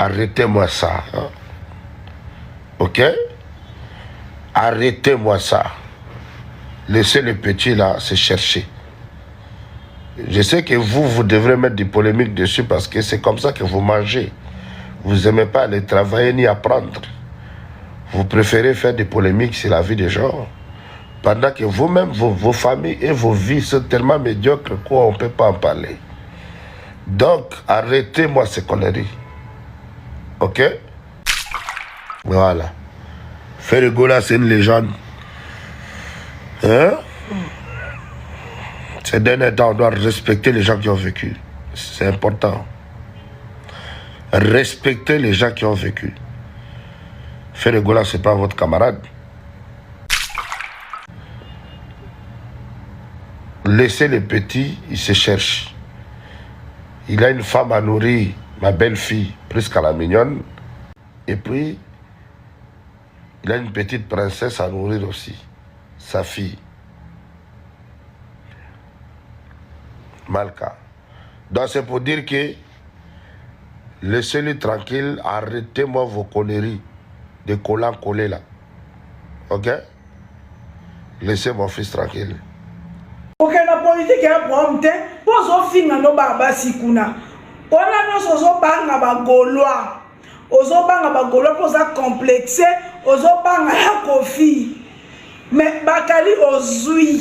Arrêtez-moi ça. Hein? Ok Arrêtez-moi ça. Laissez le petit là se chercher. Je sais que vous, vous devrez mettre des polémiques dessus parce que c'est comme ça que vous mangez. Vous n'aimez pas aller travailler ni apprendre. Vous préférez faire des polémiques sur la vie des gens. Pendant que vous-même, vos, vos, familles et vos vies sont tellement médiocres qu'on ne peut pas en parler. Donc, arrêtez-moi ces conneries. Ok Voilà. Ferre Gola, c'est une légende. Hein Ces derniers temps, on doit respecter les gens qui ont vécu. C'est important. Respecter les gens qui ont vécu. Ferre Gola, c'est pas votre camarade. Laissez les petits, ils se cherchent. Il a une femme à nourrir, ma belle-fille, presque à la mignonne. Et puis, il a une petite princesse à nourrir aussi, sa fille. Malka. Donc c'est pour dire que laissez-le tranquille, arrêtez-moi vos conneries de collants collés là. Ok Laissez mon fils tranquille. Okende na politique ya problème te mpo ozofinga no bana basi kuna wana nyonso ozobanga bagaulois ozobanga bagaulois mpo oza complexe ozobanga ya kofi mais bakali ozwi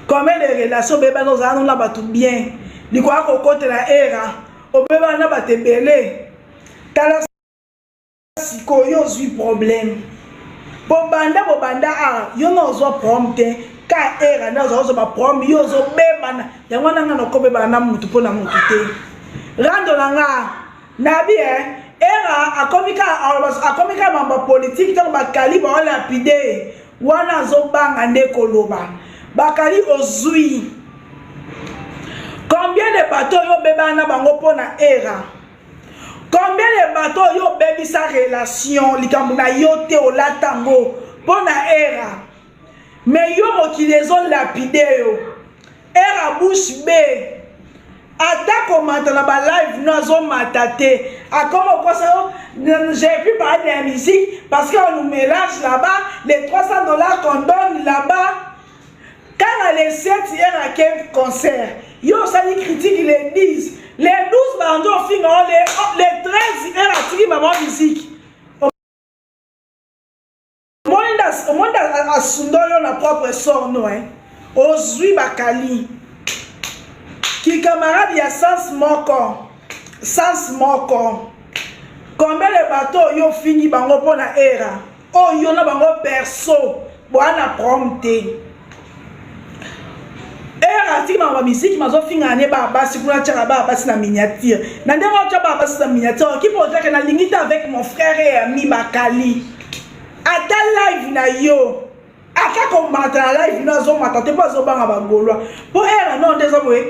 combien de relation obebana ozala no na bato bien likoya kokotela era obebana na bato ebele tala sikoyo yo ozwi problème bobanda bobanda a yo na ozwa problème te ka era nde ozwa ozwa baproblème yo ozobebana yango wana nga nakobebana na motu mpo na motu te rando na nga nabi e era akomi kaka mambo ya politike ntango bakali baolapide wana azobanga nde koloba bakali ozwi combien de bato oyo obebana na bango mpo na era Combien de bato oyo obebisa relation likambo na yo te olata yango mpo na era me yo mokili ezolapide yo era bouche be ata komata na balive no azomata te akoma okosa yo j'ai pu parler de la musique parce qu'on nous mélange là-bas les 300 dollars qu'on donne là-bas Kaka le 7 heure ake concert yo osali critique le 10 le 12 bandi ofinga o le 13 heure atiki mama musique omoni asundoli yo na propre sort no eh? ozwi bakali kikamarade ya sens moko sens moko combien de bato oyo ofingi bango mpo na era oyo yo na bango perso boa na prom te ere atiki bango bamiziki mazofingana ne baa basi kuna atyaka baa basi na miniature na ndenge otya baa basi na miniature oki mpo otyaka nalingi te avec mon frère et ami bakali ata live na yo ata komata na live no azomata te mpo azobanga bagaulois mpo ere no nde eza boye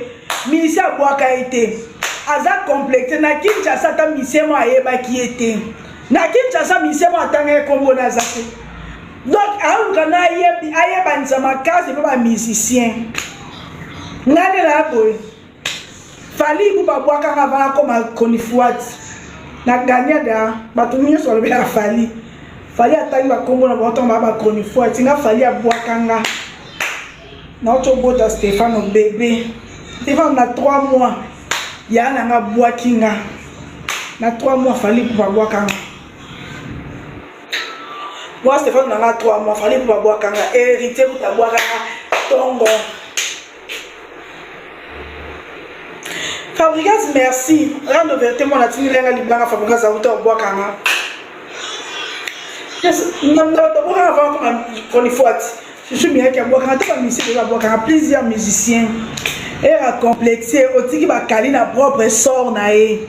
minisi abwaka ye te aza complexe na kinshasa ata misie mo ayebaki ye te na kinshasa misie mo atanga ye nkombo na aza te donc aluka na ayebanisa makasi mpe bamusicien ngai nde na boye Fally Ipupa abwaka nga avant akoma chronifuati na gagna da bato nyonso balobelaka Fally Fally atangi bakombo na bango ntango baa ba chronifuati nga Fally abwaka nga nauti obota Stefano bebe Stefano na 3 mois ya na nga abwaki nga na 3 mois Fally Ipupa abwaka nga mwa Stefano na nga 3 mois Fally Ipupa abwaka nga héritier kuta abwaka nga tongo Fabrigas merci rando vérité mwana atindi lenga libanga Fabrigas auta obwaka nga tobwakanga avant koma chronifuati chuchu miyaki abwakanga te bamisien deja abwakanga plusieurs musiciens era complexe otiki bakali na propre sort na ye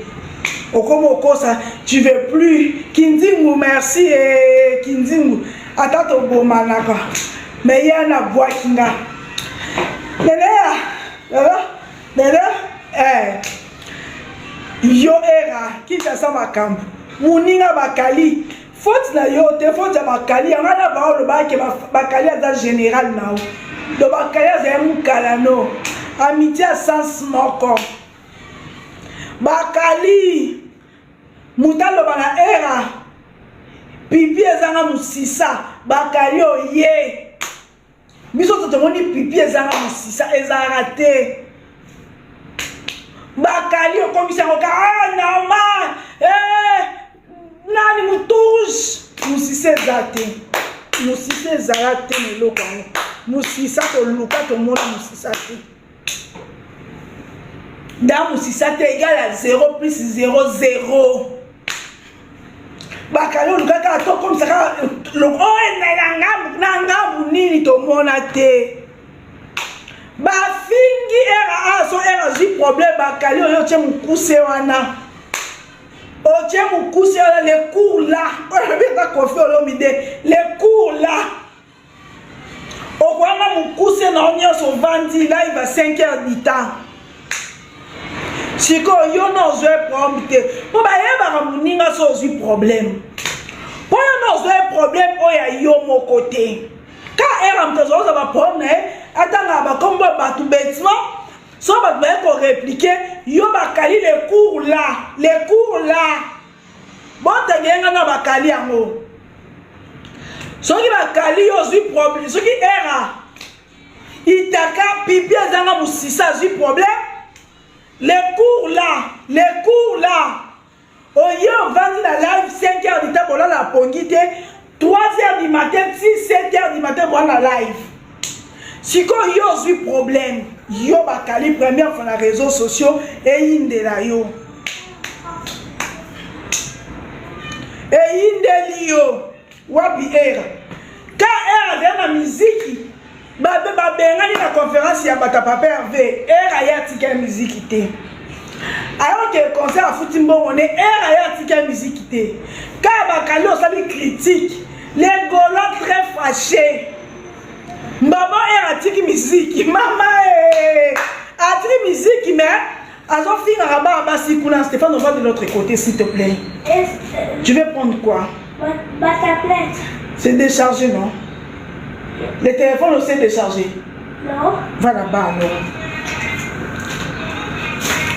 okoma okosa tu veux plus kindingu merci e kindingu ata tobomanaka me ye ana abwaki nga Leleya, lelo, lelo, eh. Yo era, Kinshasa makambo. Muninga bakali. Faute na yo te, faute ya bakali. Yango na ba oloba ke bakali aza général na yo. Do bakali aza mukala no. Amitié ya sens moko. Bakali. Moto aloba na era pipi ezanga mosisa bakali oye biso to tomoni pipi ezanga mosisa ezalaka te bakali okomisi yango ka ah, normal eh, nani motouge mosisa eza te mosisa ezala te na eloko yango mosisa toluka tomona mosisa te da mosisa te egal ya 0 plus 0 0 bakali oluka kaka tokomisa kaka oyo na ngambu nini tomona te bafingi era so era azwi problème bakali oyo otie mokuse wana otie mokuse wana le cours là oyo abeta kofi olomide le cours là okoyanga mokuse na yo nyonso ovandi live ya 5 heures du temps sikoyo yo na ozwi problème te mpo bayebaka moninga so ozwi problème mpo yo na ozwi problème oyo ya yo moko te ka era moto azozwa baproblème na ye atangaka bakombo ya bato bêtement so bato baye koreplike yo bakali le cours là le cours là botangele nga na bakali yango soki bakali yo ozwi problème soki era itaka pipi azanga mosisa azwi problème le cours là le cours là oye ovandi na live 5 heures du temps bolala pongi te 3 heures du matin ti 7 heures du matin boa na live sikoyo yo ozwi problème yo bakali première fois na réseaux sociaux eyindela yo eyindeli yo wapi era ka era azali na miziki babengani na conférence ya bato ya papa herve era ye atikali miziki te ayoke concert afuti mbongo ne era ye atikali miziki te ka bakali osali critique les gaulois très fâchés mbabo era atiki miziki mama e atiki miziki mais azofingaka bana basi kuna stéphane on va de l'autre côté s'il te plaît tu veux prendre quoi Ma tablette. C'est déchargé, non Le téléphone aussi est déchargé. Non. Va là-bas alors.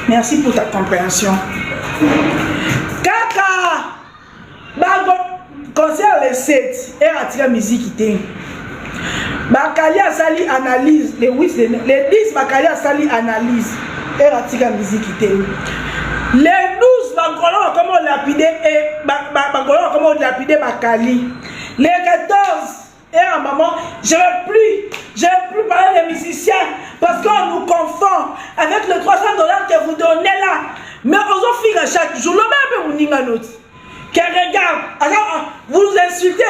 Merci pour ta compréhension. Kaka Bango concert le 7 ere atika miziki te. Bakali asali analyse le 8 le 10 Bakali asali analyse ere atika miziki te. Le 12 bakolo bakoma olapide bakolo bakoma olapide Bakali. Le 14 Et à maman, je ne veux plus, je ne veux plus parler des musiciens parce qu'on nous confond avec le 300 dollars que vous donnez là. Mais on figa chaque jour. Le même muninga noti. Que regarde, alors, vous nous insultez.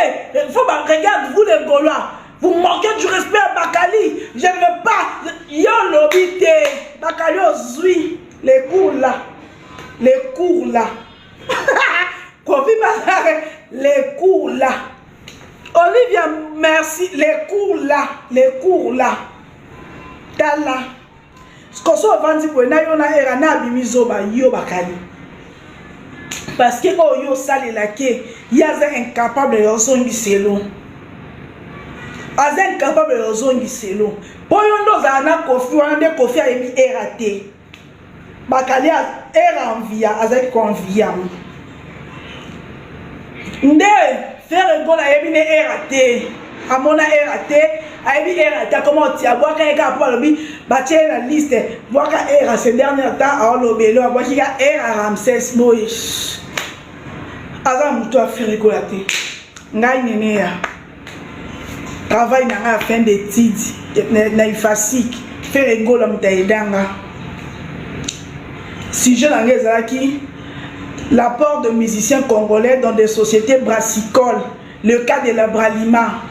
Faut bah, regarde, vous les Gaulois, vous manquez du respect à Bakali. Je ne veux pas. Yo lobby te. Bakali ozui les cours là. Les cours là. Kofi les cours là. Olivia, merci. Les cours là, les cours là. Tala. Koso ovandi boye na yo na era na abimi zoba yo bakali. Parce que oyo yo osalelaki ye aza incapable ya ozongiselo. Aza incapable ya ozongiselo. Mpo yo nde ozala na Kofi wana nde Kofi ayebi era te. Bakali era envia azalaki ko envie yango nde Ferre Gola ayebi ne era te amona era te ayebi era te akoma otia abwaka ye kaka mpo alobi batie ye na liste bwaka era ce dernier temps aolobelo abwaki ka era Ramses boye aza moto ya Ferre Gola te ngai neneya travail na ngai ya fin d'étude na ifasik Ferre Gola moto ayedanga sujet na ngai ezalaki l'apport de musiciens congolais dans des sociétés brassicoles le cas de la Bralima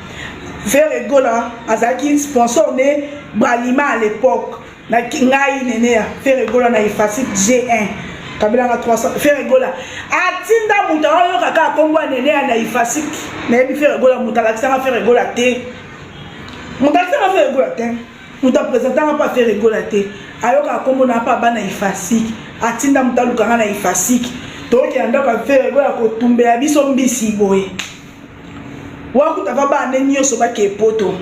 Ferre Gola azalaki sponsor ne Bralima à l'époque na ngai nene ya Ferre Gola na ifasik G1 kabelanga 300 Ferre Gola atinda moto aoyoka kaka nkombo ya nene ya na ifasik nayebi Ferre Gola moto alakisanga Ferre Gola te moto alakisanga Ferre Gola te moto apresentanga mpo Ferre Gola te ayokaka nkombo na mpo bana ifasik atinda moto alukanga na ifasik tokokenda ndako ya Ferre Gola kotumbela biso mbisi boye wakuta va bana nde nyonso bake poto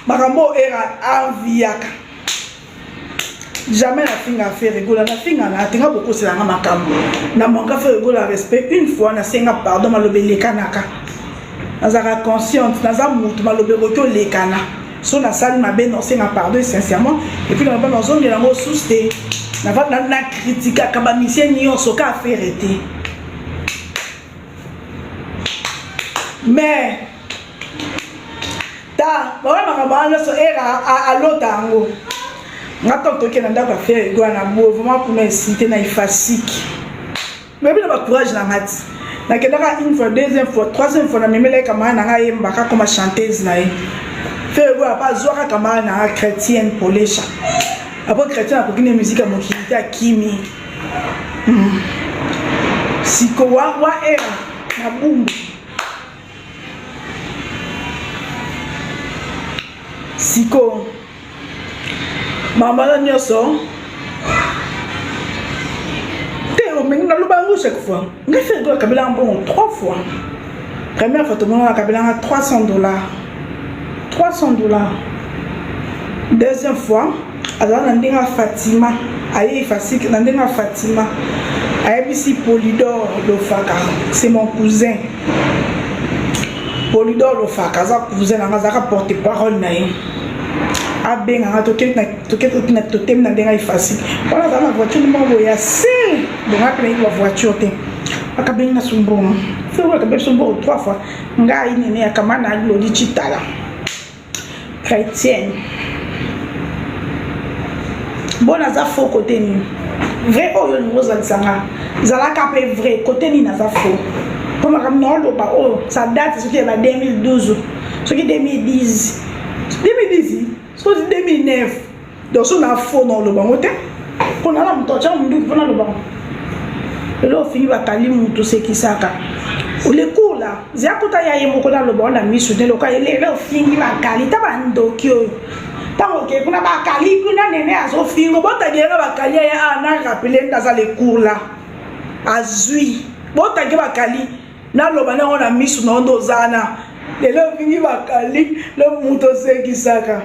makambo oyo era enviaka. Jamais nafinga Ferre Gola, nafinga na te nga bokosela nga makambo. Na manka Ferre Gola respect une fois nasenga pardon maloba elekanaka. Nazalaka consciente, naza mutu maloba ekoki olekana. So nasali mabe nasenga pardon sincèrement et puis naloba nazongela yango susu te. Na na critiquaka ba musiciens nyonso ka Ferre te. Mais ta baoyo makambo wana nyonso era alota yango nga ntango tokende na ndako ya fere egoya na boye vraiment kuna esite na ifasiki mebi na bacourage na nga ti nakendaka une fois deuxième fois troisième fois namemelaki camarade na nga ayembaka koma chanteuse na ye fere egoya pa azwaka camarade na nga chrétienne polesha apres chrétienne akoki na musique ya mokili te akimi hmm. siko wa, wa era na bumbu siko mama na nyonso te omengi naloba yango chaque fois ngai fergo akabelanga mbongo trois fois. Première fois tomonana akabelanga 300 dollars, 300 dollars. Deuxième fois azala na ndenge ya Fatima, ayei fasike na ndenge ya Fatima, ayebisi Polydor Lofaka, c'est mon cousin. Polydor Lofaka aza cousin na nga, azalaka porte parole na ye. Abenga nga tokei na ndenge ya ifasike wana, azala na voiture moko boye ya se bonga mpe nayebi ba voiture te. Akabengi na sumbongo soki akabengi sumbongo trois fois, ngai nene ya kama na Glodi Chitala chrétienne bon naza faux côté nini vrai oyo olingi ozalisa nga zalaka mpe vrai côté nini naza faux mpo makambo na oloba oyo sa date soki ya ba 2012 soki 2010 2010 soki 2009 donc so na faux na oloba yango te mpo nala moto atya monduki mpo naloba yango. Lelo ofingi bakali moto osekisaka olekula zia kota ya ye moko naloba ngo na misu te loka lelo ofingi bakali ta bandoki oyo ntango okei kuna bakali kuna nene azofingo botagelanga bakali ya a na rappele nde aza lekula azwi botage bakali naloba nango na misu na yo nde oza na lelo ofingi bakali le moto osekisaka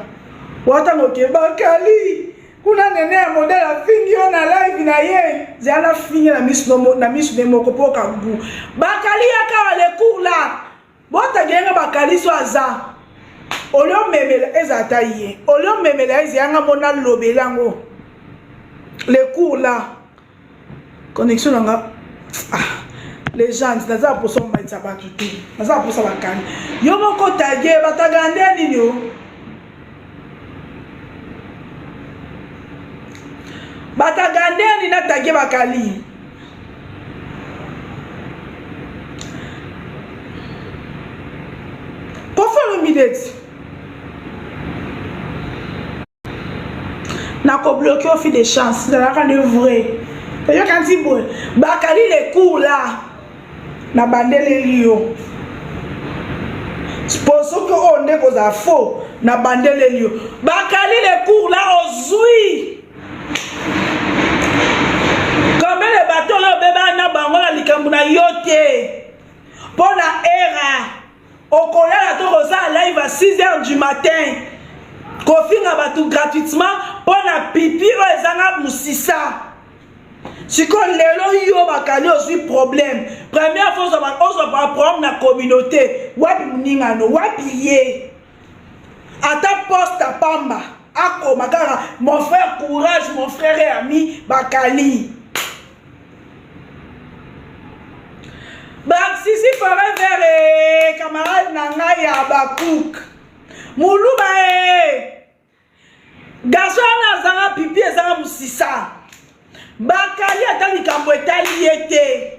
watango oke bakali kuna nene ya modele afingi yo na live na ye zela nafingi na misu na misu ne moko mpo kagu bakali yaka wa le cours la botagenga bakali so aza olio omemela eza ata ye olio omemela eza yanga mo nalobela yango le cours la connexion na nga ah, legende naza na mposa omatisa bato te, naza na mposa bakani yo moko tage batagaka nde nini o bataga nde nini natage bakali Koffi Olomide ti nako bloquer yo fille de chance ezalaka nde vrai oyoka nti boye bakali le cours la na bandeleli yo po soki oyo nde kozala faux na bandeleli yo bakali le cours la ozwi combien de bato oyo obebana na bango na likambo na yo te mpo na era okolala to kosala live à 6 heures du matin kofinga bato gratuitement mpo na pipi oyo ezanga mosisa. Sikoyo lelo yo bakali ozwi problème première fois ozwa ba problème na communauté wapi moningano wapi ye ata poste pamba akoma kaka mon frère courage mon frère et ami bakali Sisi forever eh, camarade na ngai ya Habacuc muluba eh. Garçon wana azanga pipi ezanga mosisa bakali ata likambo etali ye te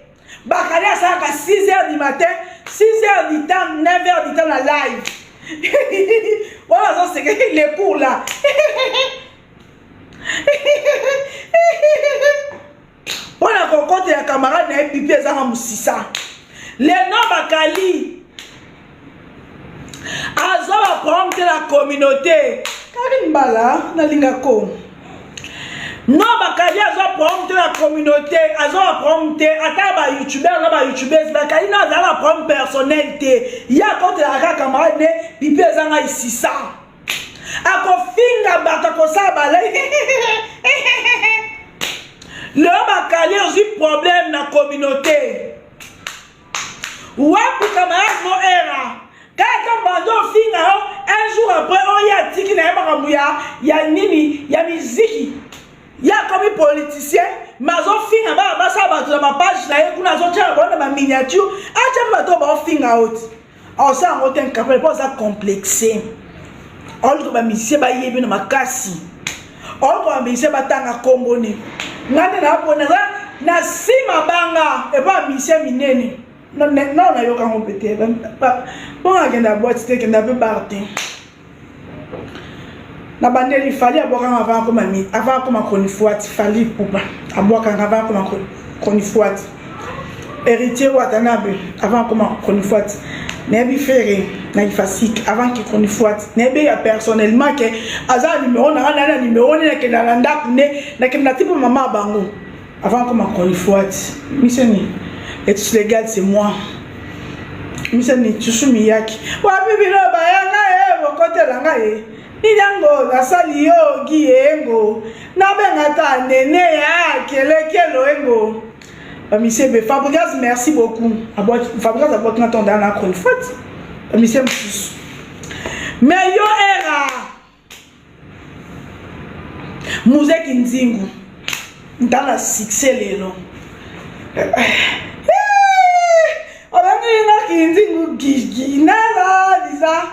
bakali asalaka 6 heures du matin 6 heures du temps 9 heures du temps na live wana azoseke le cours là mpo na kokotela camarade na ye pipi ezanga mosisa leno bakali azwa baproblème te na communauté Karine Mbala nalingako non bakali azwa problème te na communauté azwa baproblème te ata bayoutubeur na bayoutubeuse bakali no azala na problème personnel te ye akotelaka kaka camarade ne pipi ezanga isisa. Akofinga bato, akosala balai. Lelo bakali ozwi problème na communauté. Wapi camarade no era? Kaka ntango bando ofinga yo, un jour après oye atiki na ye makambo ya ya nini ya miziki. Ye akomi politicien mais azofinga bana basala bato na bapage na ye kuna, azotia na bango na baminiature, atya mpe bato oyo baofinga yo ti aosala yango te incapable mpo aza complexe. Aoluka bamisie bayebi na makasi, aoluka bamisie batanga nkombo ne ngai nde naaboni naza na nsima banga epa bamisie minene nao nayoka yango mpe te mpo akenda boite te, kenda mpe bar te. Na bandeli Fally abwakanga avant akoma avant akoma chronifuati. Fally Ipupa abwakanga avant akoma chronifuati. Héritier Watanabe avant akoma chronifuati. Nayebi Ferre na Ifasik avant ki chronifuati. Nayebi ya personnellement ke aza na numero na nga, na numero ne nakenda na ndako ne nakenda na tipo mama bango avant akoma chronifuati. Miseni et légal c'est moi. Miseni tusu miyaki wapi bino bayanga ye bokotela nga ye nini yango nasali yo gi yengo nabenga ta nene ya kelekelo engo bamisie be Fabregas, merci beaucoup. Fabregas abwaki nga ntongo na chronifuati bamisie mosusu. Mais yo era muzeki nzingu ntala succès lelo obengi kinzingu gigi nazalisa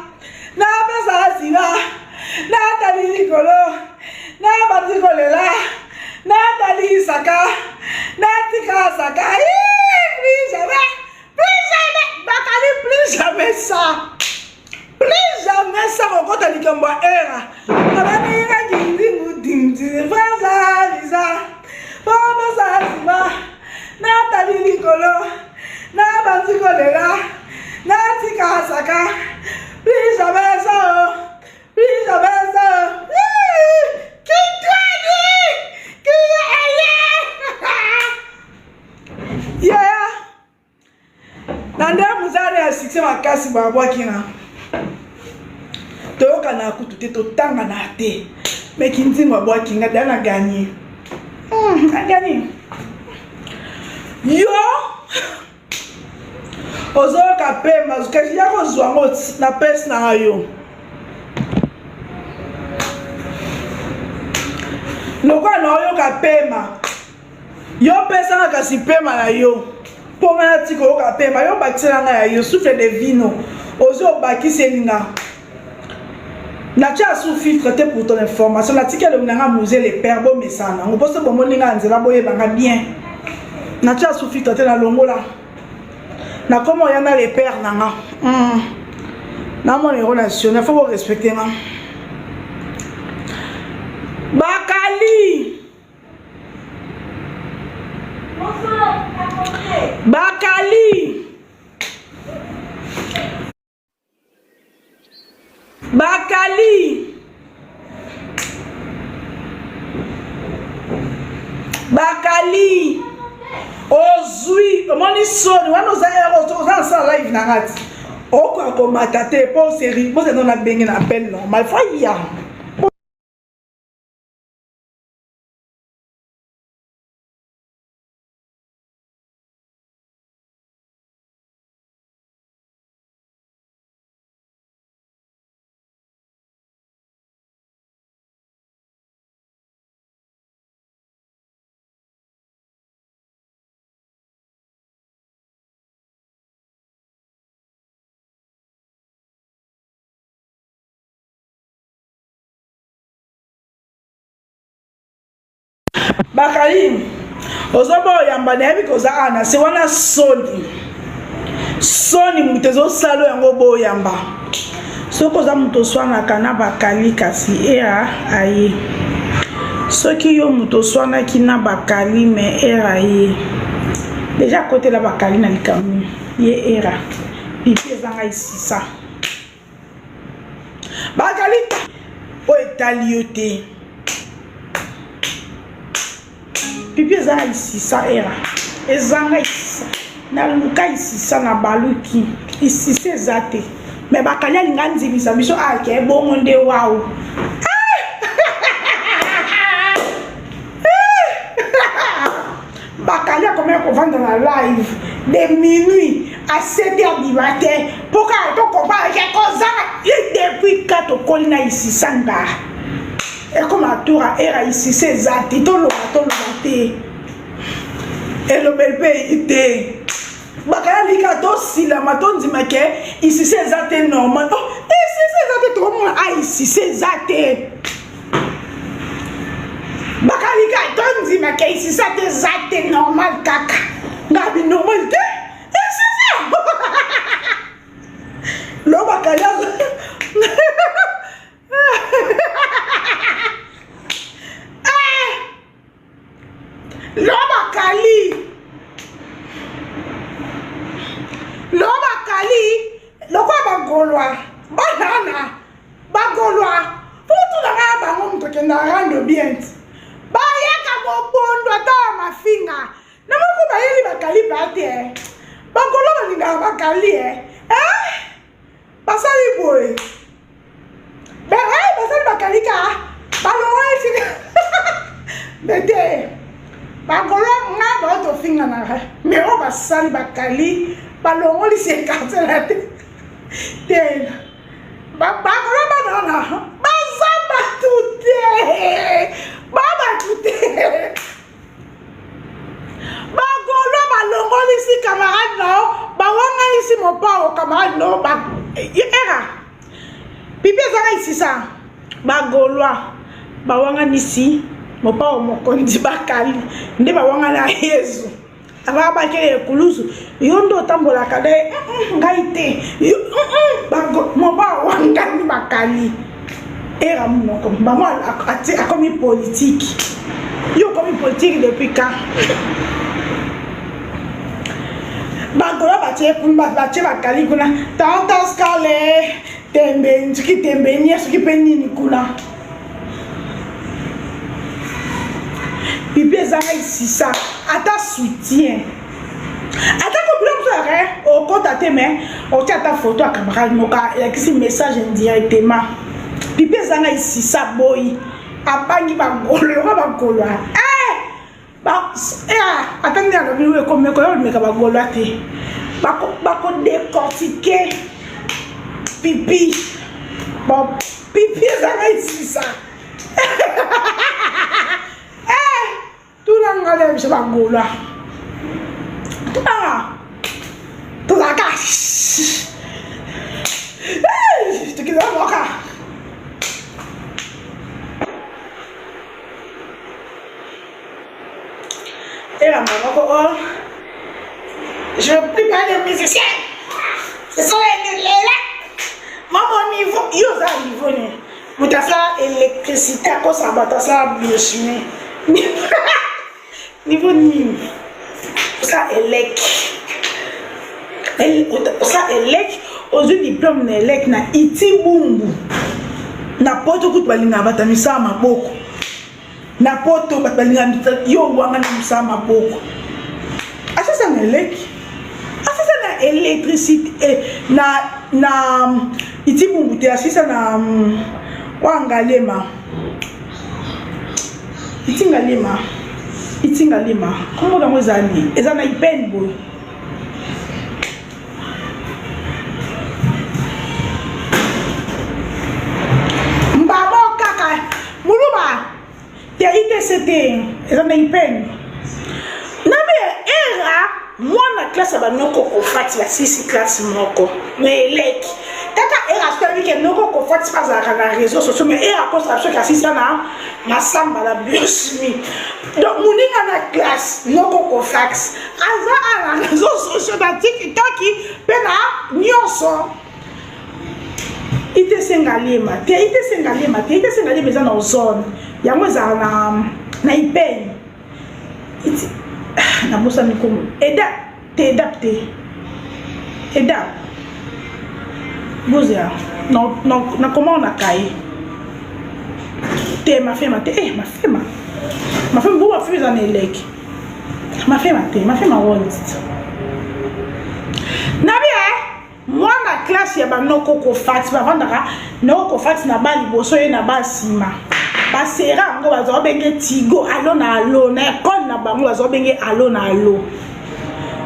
napesa nsima natali likolo nabandi kolela natali saka natika saka. Plus jamais, plus jamais bakali, plus jamais ça, plus jamais ça. Kokota likambo ya era obengi kinzingu dinzi frasa popesa nsima natali likolo nabandi kolela natika saka, plus jamais ça, plus jamais ça. Kitwadi kiye yaya na nde mozali ya succès makasi babwaki na toyokana kutu te, totangana te, me kinzingo abwaki nga da na gagné, na gagné. Yo ozoyoka pema kasi ya kozwa yango na pese na yo lokola na oyoka pema, yo pesanga kasi pema na yo mpo ngai natika oyoka pema. Yo bakisela ngai ya yo souffle de vino, ozwi obakiseli nga, natia sous filtre te. Pour ton information, natika elongi na nga musée le père bomesana nango mposo bomoni nga na nzela boyebanga bien. Natia sous filtre te, nalongola nakoma oya na le père na nga namona héros national, faut borespecte nga. Bakali bakali bakali bakali ozwi omoni soni wana oza oza na sala live na nga ti okoka komata te mpo seri bozendo na benge na appel normal fo ya. Bakali ozoba oyamba, nayebi koza awa na se wana. Soni soni moto ezosala yango boyamba. Soki oza moto oswanaka na bakali kasi era aye, soki yo moto oswanaki na bakali me era ye deja akotela bakali na likambo ye era pipi ezanga esisa bakali oyo etali yo te. Pipi eza isisa, era ezanga isisa, naluka isisa na baluki isisa eza te. Mais bakali alinga andimisa biso ake ah, bongo nde wau. Bakali akomaki kovanda na live de minuit à 7 heures du matin mpo kaka tokomprendre ke kozanga depuis ka tokoli na isisanga ekoma tour ya era isisa eza te toloba toloba te elobeli mpe eyi te bakaya lika tosilama tondima ke isisa eza te normal oh, isisa eza te tokomona a ah, isisa eza te bakalika tondima ke isisa te eza te normal kaka ngabi normal te isisa lo bakali Lo bakali. Lo bakali lokola bagolwa banana bagolwa mpo tunaka ya bango moto okenda rando bien ti bayaka kobondo ata ya mafinga na moko bayeli bakali ba te bagolwa balingaka bakali e eh? Basali boye. Ba eh basali bakalika balongo esika. Mais te bakolo nga bao tofinganaka mais oyo basali bakali balongolisi ekartier na te te bakolo banana baza bato te ba bato te Ba gaulois balongolisi camarade na yo, bawanganisi mopao camarade na yo ba era. Pipi ezaka isisa. Ba gaulois bawanganisi mopao mokonzi bakali nde bawangana Yezu. Aba bakele ekulusu yo nde otambolaka nde ngai te mopao wangani bakali. Era monoko bango akomi politique yo okomi politique depuis quand bagola batie kuna batie bakali kuna tanta scale tembe soki tembe nie soki mpe nini kuna pipi ezanga isisa ata soutien ata ko biloko mosusu yaka eh, okota te mais otia ata photo ya camarade moko elakisi message indirectement pipi ezanga isisa boyi abangi bagolo lokola bagolo eh! eh, ata nde alobi oyo ekomeka oyo olmeka bagolo te bakodecortike pipi bon pipi ezanga isisa eh! Tuna nga na biso ba Gaulois. Tuna nga. Tozalaka. Tokenda moka. Et la maman, oh, je ne plus pas de musiciens. Ce sont les là. Maman, niveau, yo oza niveau nini? Moto asala électricité akosaka bato asala biochimie niveau nini osala elec osala elec ozwi diplôme na elec na iti bumbu na poto kutu balingaka bato ya misala maboko na poto bato balingaka yo owangani mosala maboko asasa na elec asisa na électricité eh, na na itibungu te asisa na mm, wa ngalema itingalema itingalema kombo nango eza nini eza na ipene boye mbamo kaka muluba te itc te eza na ipene nabe era mwana classe ya banoko kofati basisi classe moko na eleki kaka era soki ayebi ke noko kofati mpe azalaka na réseau sociaux mais era akosaka soki asisa na masamba na biochimie donc moninga na classe noko kofax aza na réseau sociaux na tikitoki mpe na nyonso ITC Ngaliema te ITC Ngaliema te ITC Ngaliema eza na ozone yango ezala na na ipene ah, nabosani nkombo eda te edap te edap bozela na koma na kaye te mafema te eh mafema mafema bo mafema eza na eleki mafema te mafema world nabi eh? Mwana classe ya ba noko kofati bavandaka noko kofati na ba liboso ye na ba nsima basera yango bazwa benge tigo alo na alo na ekole na bango bazwa benge alo na alo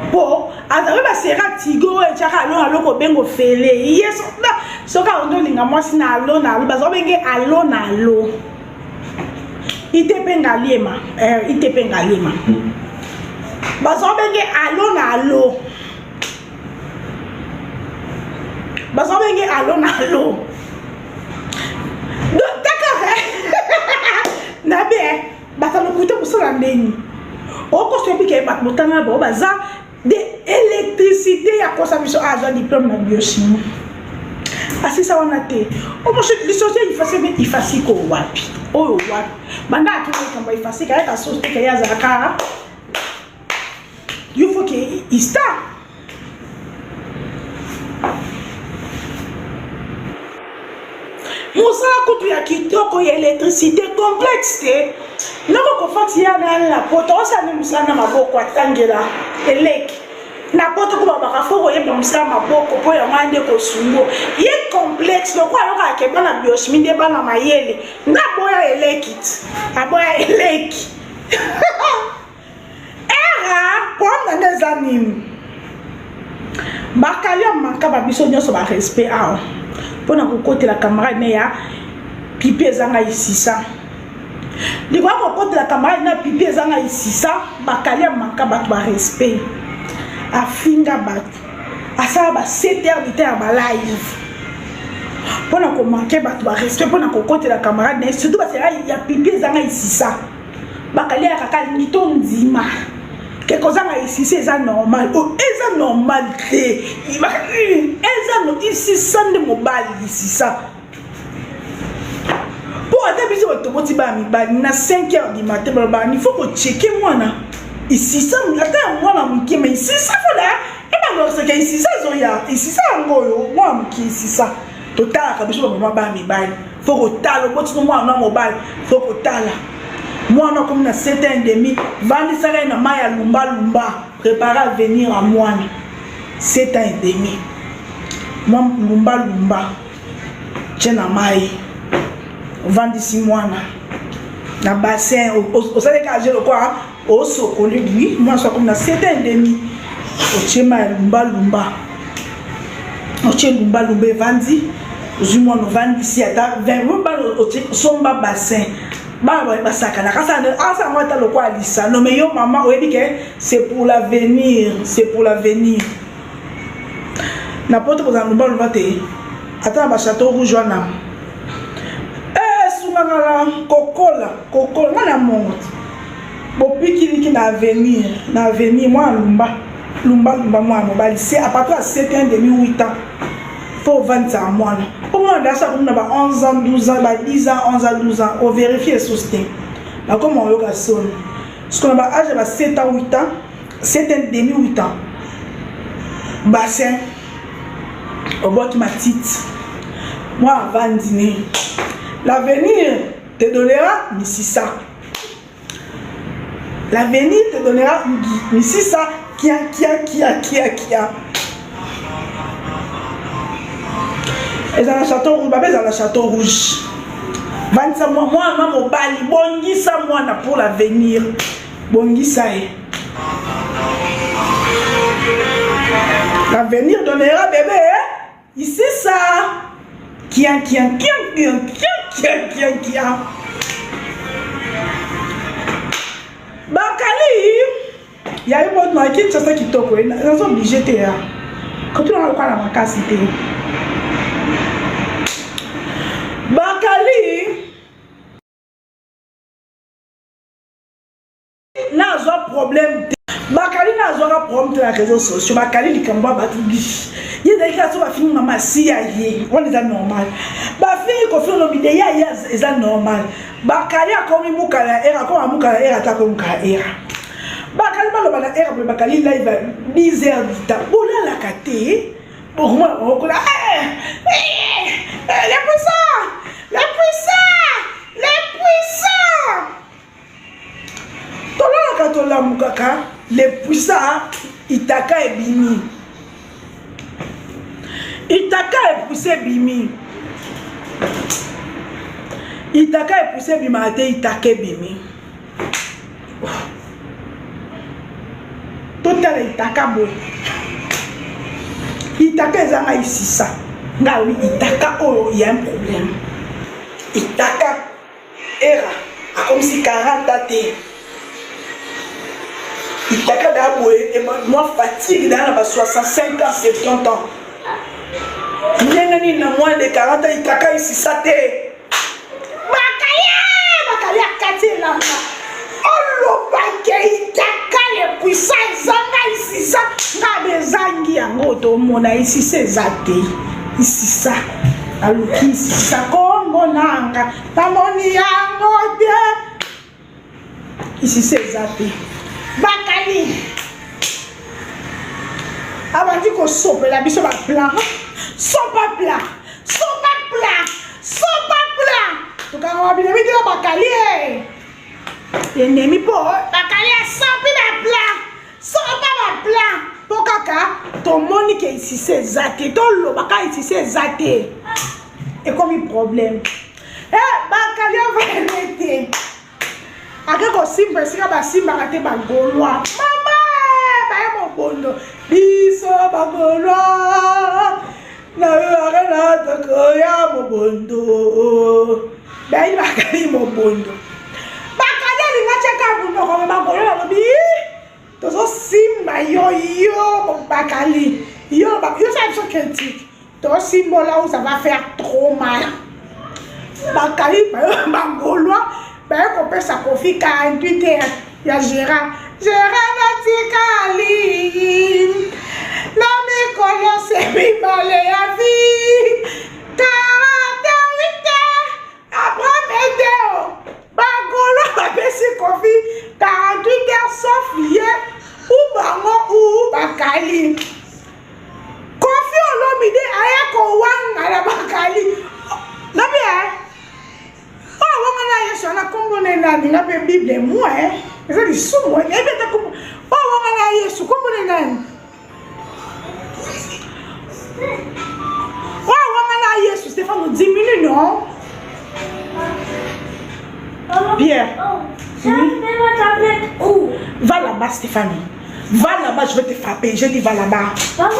mpo azali basera tigo oyo etiaka alo na alo kobenga ofele ye soki akondi olinga mwasi na alo na alo bazwa benge alo na alo itp ngaliema eh, itp ngaliema bazwa benge alo na alo bazo benge alo na alo donc taka na be bato lokuta mosala ndeni okoso yebi ke bato botanga bango baza de électricité ya kosa biso azwa diplôme na biochimie asisa wana te lisosi ifasi ebe ifasi ko wapi oyo wapi banda atuna likambo ya ifasi kayaka sosi te kaye azalaka yo faut ke ista mosala kutu ya kitoko ya électricité complexe te noko kofati ya na na poto osala nde mosala na maboko atangela eleki na poto ko babaka fo koyeba mosala maboko mpo yango wana nde kosungo ye complexe lokola ayokaka ke bana biochimie nde bana mayele nga aboya eleki ti aboya eleki Era problème na nga eza nini? Bakali ya manka ba biso nyonso ba respect awa mpo na kokotela camarade ne ya pipi ezanga isisa likoya kokotela camarade na pipi ezanga isisa bakali ya manka bato ba respect afinga bato asala ba 7 heures du temps ya ba live mpo na komanke bato ba respect mpo na kokotela camarade na ye surtout basela ya pipi ezanga isisa bakaliaka kaka alingi tondima ke kozanga esisa eza normal o oh, eza normal te eza isisa nde mobali isisa mpo ata biso bato toboti bana mibali na 5 heures du matin balobaka il faut kocheke mwana isisa ata ya mwana moke ma isisa fola ebandokisaka isisa ezoya isisa yango oyo mwana moke isisa totalaka biso bamama bana mibali fo kotala oboti no mwana na mobali fo kotala mwana akomi na 7 ans demi vandisaka ye na mai ya lumbalumba prépare avenir ya mwana 7 ans et demi mwa lumbalumba tie na mai ovandisi mwana na bassin osaleka age lokola osokoli lui mwana so akomi na 7 ans et demi otie mai ya lumbalumba otie lumbalumba evandi ozwi mwana ovandisi ata 20 bana osomba bassin bana basakanaka asala yango ata lokola lisano mais yo mama oyebi ke c'est pour l'avenir c'est pour l'avenir na poto kozala lumbalumba te ata na bachateau rouge wana esungaka eh, na kokola kokola nga na mongo te bopikiliki na avenir na avenir mwana lumba lumba lumba mwana mobali se à partir ya 7 ans demi 8 ans fo ovandisaka mwana mpo mwana dasi akomi na ba 11 ans 12 ans ba 10 ans 11 ans 12 ans overifie esusu te bakoma oyoka soni siko na ba age ya ba 7 ans 8 ans 7 ans demi 8 ans bassin obwaki matiti mwa avandi ne l'avenir te donnera misisa l'avenir te donnera misisa kia kia kia kia kia eza na chateau rouge babe eza na chateau rouge vandisa mwana mobali bongisa mwana pour l'avenir bongisa ye l'avenir donnera bébé ici ça kia kia kia kia kia kia kia kia bakali ya ye moto na kinshasa kitoko naza oblige te ya kotuna lokola makasi te bakali nazwa problème te bakali nazwaka problème te na réseau sociaux bakali likambo ya bato ye ezalaki kaka so bafingi mama si ya ye wana eza normal bafingi kofi olomide ya ye eza normal bakali akomi mukala ya era akoma mukala ya era ata akomi mukala ya era bakali baloba na era boye bakali live ya 10 heures du temps bolalaka te bokomona bango kuna eh, eh, eh, les puissants les puissants les puissants tolalaka tolamukaka le puissant itaka ebimi. Itaka epuse ebimi. Itaka epuse ebimaka te, itaka ebimi. Totala itaka boye. Itaka eza ngai sisa. Ngai itaka oyo ya un problème. Itaka Era akomisi 40 ans te. Itaka da boye mwa fatigue da na ba 65 ans 70 ans. Ndenge nini na moins de 40 ans itaka isisa te. Bakaya bakali akati elamba. Oloba ke itaka le puissant ezanga isisa nga bezangi yango tomona isisa eza te. Isisa aluki isisa kombo nanga Namoni yango te. Isisa eza te. Bakali abandi kosopela biso ba plan. Sopa plan. Sopa plan. Sopa plan. Tokanga bilemi te na bakali e. Enemi mpo bakali asopi ba plan. Sopa ba plan. Mpo kaka tomoni ke isisa eza te. Tolobaka isisa eza te. Ekomi problème. Eh, bakali avale te. Ake kosimba esika basimbaka te ba Gaulois. Mama eh, baye mobondo. Biso ba Gaulois. Na yaka na tokoya mobondo. Bayi bakali mobondo. Bakali alinga tiaka monoko me ba Gaulois balobi tozosimba yo yo bakali yo yo sala biso critique tosimbola ou ça va faire trop mal bakali bagaulois baye kopesa kofi 48 heures ya gérard gérard natikali na mikolo se mibale ya vie 48 heures après meteo bagaulois bapesi kofi 48 heures sauf ye ou bango ou bakali Koffi Olomide aye kowangana bakali nabi eh oyo awangana Yesu wana kombo na ye nani nga mpe Bible moi eh eza lisumu eh nayebi ata kombo oyo awangana Yesu kombo na ye nani oyo awangana Yesu Stéphane diminue non Pierre oh, oui. Où Va là-bas Stéphanie. Va là-bas, je vais te frapper. J'ai dit va là-bas. Maman,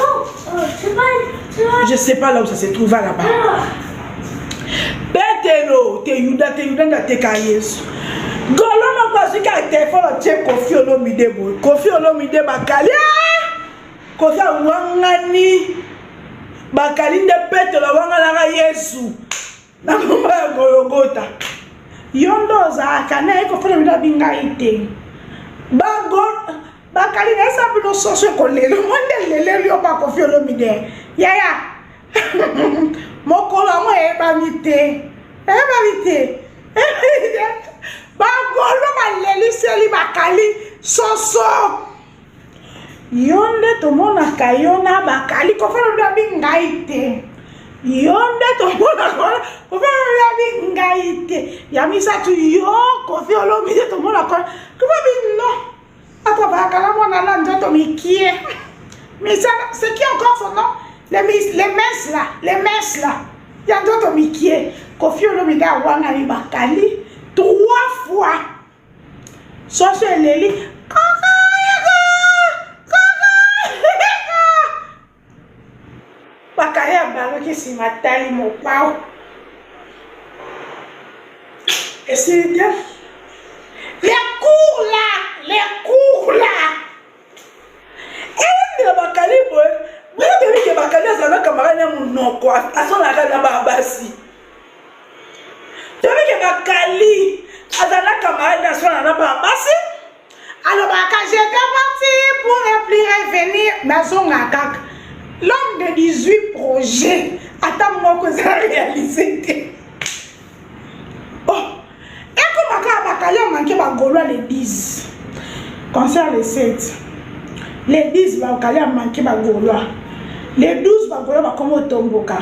euh, pas, Je sais pas là où ça se trouve, va là-bas. Ah. Petelo, te Yuda, te Yuda nde ateka Yesu. Golo moko azwi kaka telefone atie Koffi Olomide boye. Koffi Olomide bakali. Ah! Koffi awangani. Bakali nde Petelo awanganaka Yesu. Na ngomba ya Gologota. Yo nde ozalaka na ye Koffi Olomide abi ngai te. Bago bakali na esa bino soso ekolela ngo nde eleleli yo ba Koffi Olomide yaya mokolo yango eyebani te eyebani te bagolo baleliseli bakali soso yo nde tomonaka yo na bakali Koffi Olomide abi ngai te yo nde tomonaka Koffi Olomide abi ngai te ya misato yo Koffi Olomide tomonaka Koffi abi non atravayaka na mwana na nzoto mikie misala c'est qui encore son nom les, les minces là les minces là ya nzoto mikie Koffi Olomide awangani bakali trois fois soso eleli bakali abaluki nsima atali mopao esili te les cours là les cours là eyindela bakali boye boyebi ke bakali azala na camarade ya monoko asolaka na babasi toyebi ke bakali azala na camarade aswana na babasi alobaka j'étais parti pour ne plus revenir nazonga kaka l'homme de 18 projets ata moko eza réalisé te oh ekoma kaka bakali amanke bagaulois le 10 concert le 7 le 10 bakali amanke bagaulois le 12 bagaulois bakoma otomboka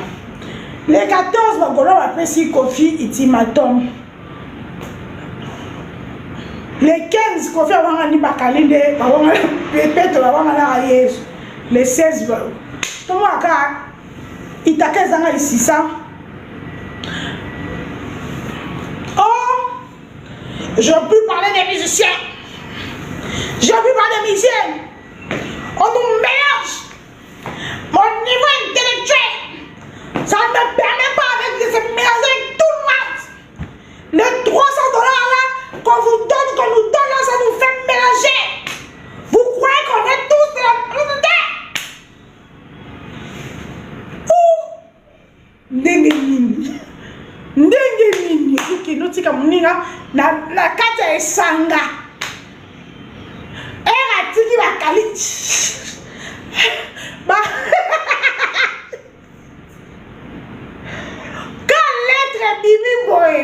le 14 bagaulois bapesi Koffi ultimatum le 15 Koffi awangani bakali nde petelo awanganaka Yesu le 16 tomonaka. Itaka ezanga lisisa. Oh, je peux parler des musiciens. Je peux parler des musiciens. On nous mélange. Mon niveau intellectuel, ça ne me permet pas avec de se mélanger avec tout le monde. Les 300 dollars là qu'on vous donne, qu'on nous donne là, ça nous fait mélanger. Vous croyez qu'on est tous de la même terre? Ndenge nini? Ndenge nini okende otika moninga na, na kati ya esanga ere atiki bakali ba quand lettre ebimi boye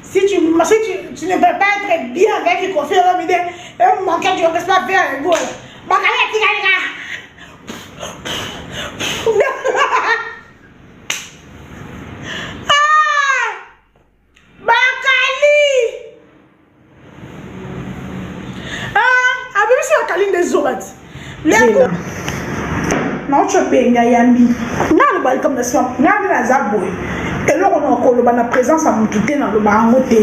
si tu, si tu, tu ne peux pas être bien avec Koffi Olomide et manquer du respect vers Ebola bakali atikali kaka ah! Bakali! Ah, abimisi bakali nde zoba ti. Leko. Nauti obenga yambi. Nga aloba likambo na nsima, nga nde naza boye. Eloko na koloba na présence ya motu te naloba yango te.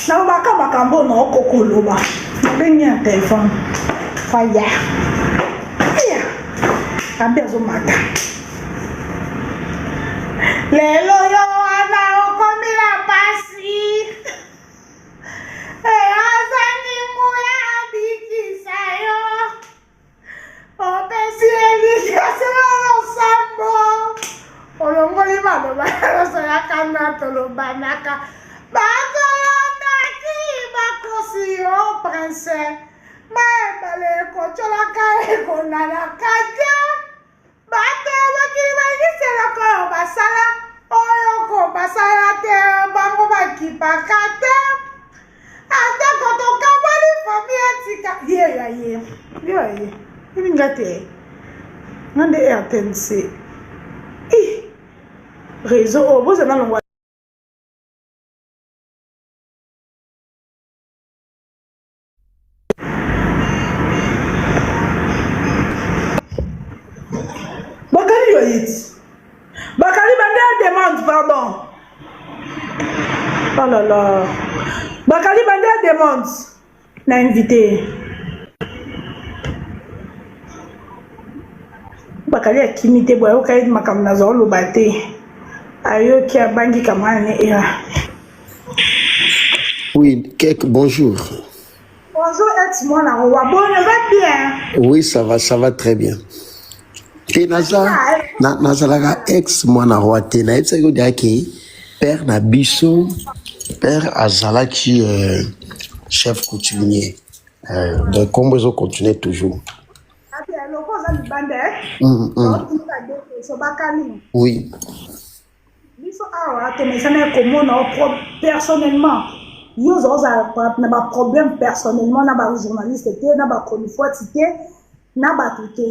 Nalobaka makambo oyo naoko koloba. Nabengi na telefone. Faya. Aya. Abe azomata. Lelo yo wana okomi na pasi. Eh, azangi nguya abikisa yo. Opesi elikya solo losambo. Olongoli maloba nyonso ya kanda tolobanaka. Bakolandaki bakosi yo prince. Mayebale ekotyolaka ekonanaka te. Bato ya mokili balingisi eloko oyo basala, oyo kobasala te, bango bakipaka te. Atako tokabwani famille etika ye ya ye ye ya ye yebi nga te nga nde rtnc i réseau oyo bozala nalongwa. Bakali yo yiti. Bakali bande ya demande pardon. Oh là là. Bakali bande ya demande na invité. Bakali akimi te boye ayoka ye makambo naza oloba te. Ayoki abangi camarade ne era. Oui, Kek, bonjour. Bonjour ex mwana roi. Bon, va bien. Oui, ça va, ça va très bien. Te naza na nazalaka ex mwana roi te nayebisaki yo deja ke père na biso père azalaki euh, chef coutumier euh, donc kombo ezo continuer toujours. Oui. Biso awa tomesana komona yo personnellement yo oza ozala na ba problème personnellement na ba journaliste te na ba chronifuati te na bato te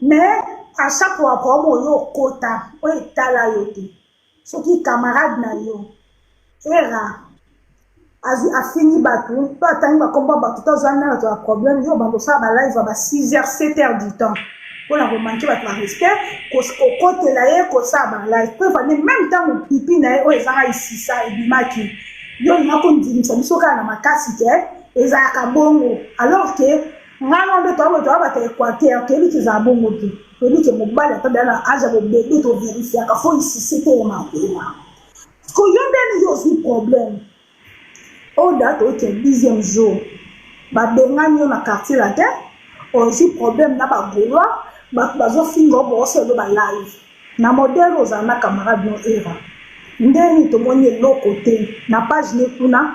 mais à chaque fois problème oyo okota oyo etala yo te soki camarade na yo era azwi afingi bato to atangi bakombo ya bato to azwani na bato ya problème yo obanda osala ba live ya ba 6 heures 7 heures du temps mpona komanke bato ba respect kokotela ye kosala ba live mpo efandi meme ntango pipi na ye oyo ezanga isisa ebimaki yo olinga kondimisa biso kaka na makasi ke ezalaka bongo alors ke ngai na nde toa toa bato ya équateur toyebi ke ezala bongo te toyebi ke mobali ata deya na age ya bobebe toverifiaka fo isisi telema telema Siko yo nde nini ozwi problème oyo date oke dixième jour babengani yo na quartier latin ozwi problème na ba gaulois bato bazofinga yo boosala ba live na modèle ozala na camarade no era nde nini tomoni eloko te na page ne kuna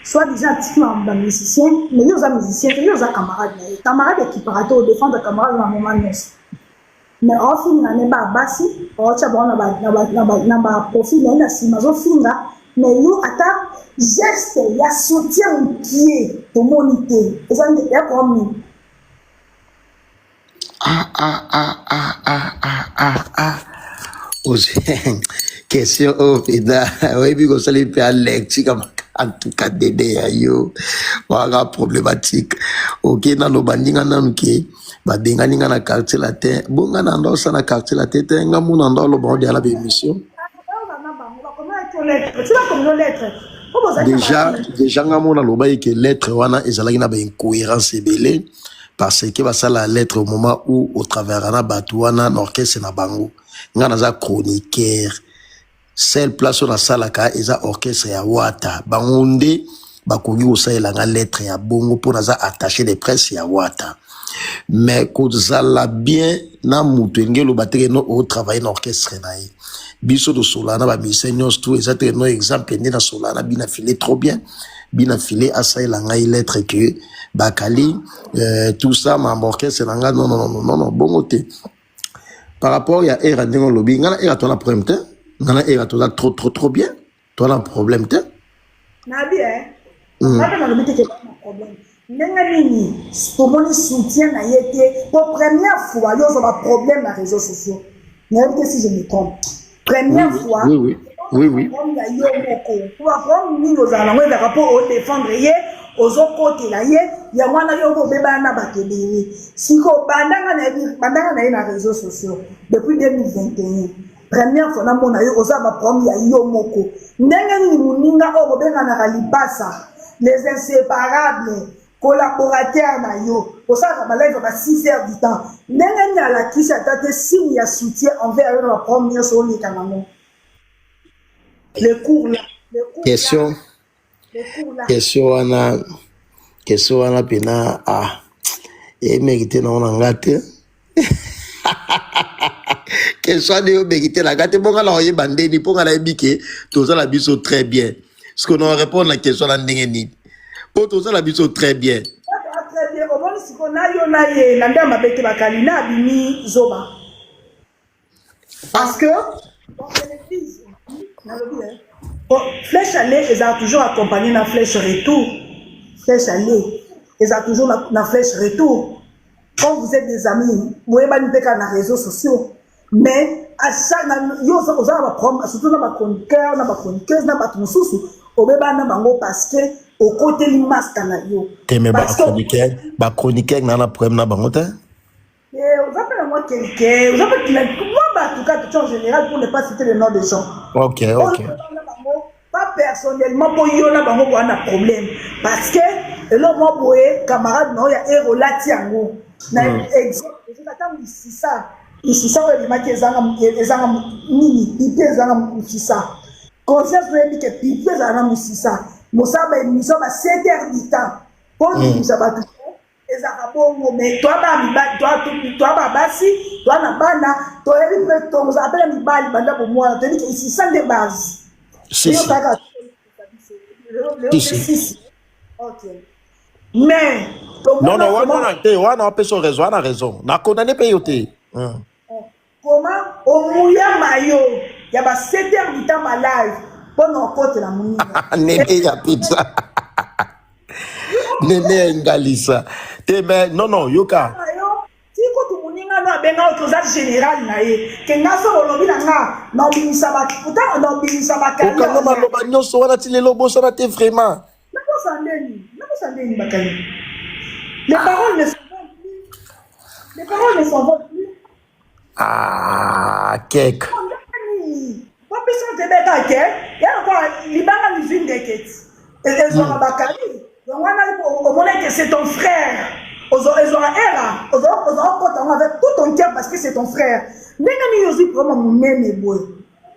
soit disant atiki ba musicien mais yo oza musicien te yo oza camarade na ye camarade ekipaka te odefendre camarade na moment nyonso Mais aofinga ne ba basi aotia bango na ba na ba na ba na ba profil na ye na nsima azofinga mais yo ata geste ya soutien mokie tomoni te eza nde ya problème nini? Ah ah ah ah ah ah ah ah ozwi question oyo mpenza oyebi kosali mpe lecture maka. En tout cas, dede ya yo waka problématique. Ok, nano bandi nga nanu ke babengani nga na Quartier Latin. Bonga na ndo osala na Quartier Latin te, nga mona ndo aloba ngo diala ba émission. Déjà, déjà nga mona alobaki ke lettre wana ezalaki na ba incohérence ebele, parce que basala lettre au moment où otravers na bato wana na orchestre na bango. Nga naza chroniqueur, seule place oyo nasalaka eza orchestre ya Wata. Bango nde bakoki kosalela nga lettre ya bongo mpo naza attaché de presse ya Wata. Mais kozala bien na moto elingi eloba teke no otravaille na orchestre na ye. Biso tosolana na bamusicien nyonso tu, eza teke no. Exemple, nde nasolana na Bina File trop bien. Bina File asalela ngai lettre ke bakali tout ça, mambo orchestre na ngai, non, non, non, non, non, bongo te. Par rapport ya Era, ndenge olobi, ngai na Era toza na problème te. Ngai na Era toza trop, trop, trop bien, toza na problème te. Nabi e kaka nalobi te ke na problème. Ndenge nini tomoni soutien na ye te? Po première fois yo ozwa baproblème na réseaux sociaux, nayebi te si je me trompe, première fois oui. ya yo moko, po baproblème mingi ozala nango ezalaka mpo odéfendre ye, ozokotela ye. Yango wana yo obebana na bato ebele. Sikoyo bandanga nayebi, bandanga na ye na réseaux sociaux depuis 2021, première fois namona yo oza baproblème ya yo moko. Ndenge nini moninga oyo bobenganaka lipasa, les inséparables, collaborateur na yo, osalaka balive ba 6 heures du temps, ndenge nini alakisi ata te signe ya soutien envers yo na baproblème nyonso oleka nango? Le cours là, le cours Question là, le cours là. Question wana mpena, ah, emérite nango na nga te. Question wana eyomérite na nga te. Mpo nga na oyeba ndeni, mpo nga nayebi ke tozala biso très bien. Ce que na répondre na question na ndenge nini? Mpo tozala biso très bien. Très bien. Omoni sikoyo na yo na ye na nde ya mabe te, bakali na abimi zoba, parce que dans l'église nalobi, hein, oh, flèche aller ezala toujours accompagné na flèche retour. Flèche aller ezala toujours na flèche retour. Quand vous êtes des amis, boyebani mpe kaka na réseaux sociaux, mais à chaque yo oza na baproblème, surtout na bachroniqueur, na bachroniqueuse, na bato mosusu obebana na bango parce que okoteli master na yo. Te, me Parce que bachroniqueur na na problème na bango te. Oza mpe na mwa quelque, oza mpe mwa bato kaka tu en général, pour ne pas citer le nom des gens. Ok. Oyo na bango pas personnellement, mpo yo na bango boya na problème, parce que eloko mwa boye camarade na oyo ya ere olati yango na exemple, ezaka ntango lisisa, lisisa oyo ebimaki ezanga nini, pipi ezanga mosisa. Conscience oyebi ke pipi ezala na mosisa, mosala baémission ba 7 heures du temps mpo ndimisa bato ezalaka bongo. Mais toa bana mibali, toa babasi, toa na bana, toyebi mpe tozala mpe na mibali banda bomwana, toyebi ke isisa nde base. Si, si. Kaka Si, si. sisi, ok, mais Non, non, wana te, wana opesa raison, wana raison, nakondane mpe yo te. Comment omuyama yo ya ba 7 heures du temps balive mpo na okotela moninga? Nene ya pizza, nene ya engalisa te. Mais non, non, yoka. Yo ti kutu moninga no abenga oyo toza général na ye ke nga so olobi na nga na obimisa, pourtant na obimisa Okanga bakali. Maloba nyonso wana ti lelo obosana te, vraiment. Nakosa ndeni, nakosa ndeni? Bakali, les paroles ne s'inventent plus, les paroles ne s'inventent plus. Ah, kek. Nini po biso tebeka ke ya lokola libanga lizwi ndeke ti ezwaka bakali. Yango wana omona ke c'est ton frère, ezwaka era, ozwa okota yango avec tout ton cœur parce que c'est ton frère. Ndenge nini ozwi problème monene boye?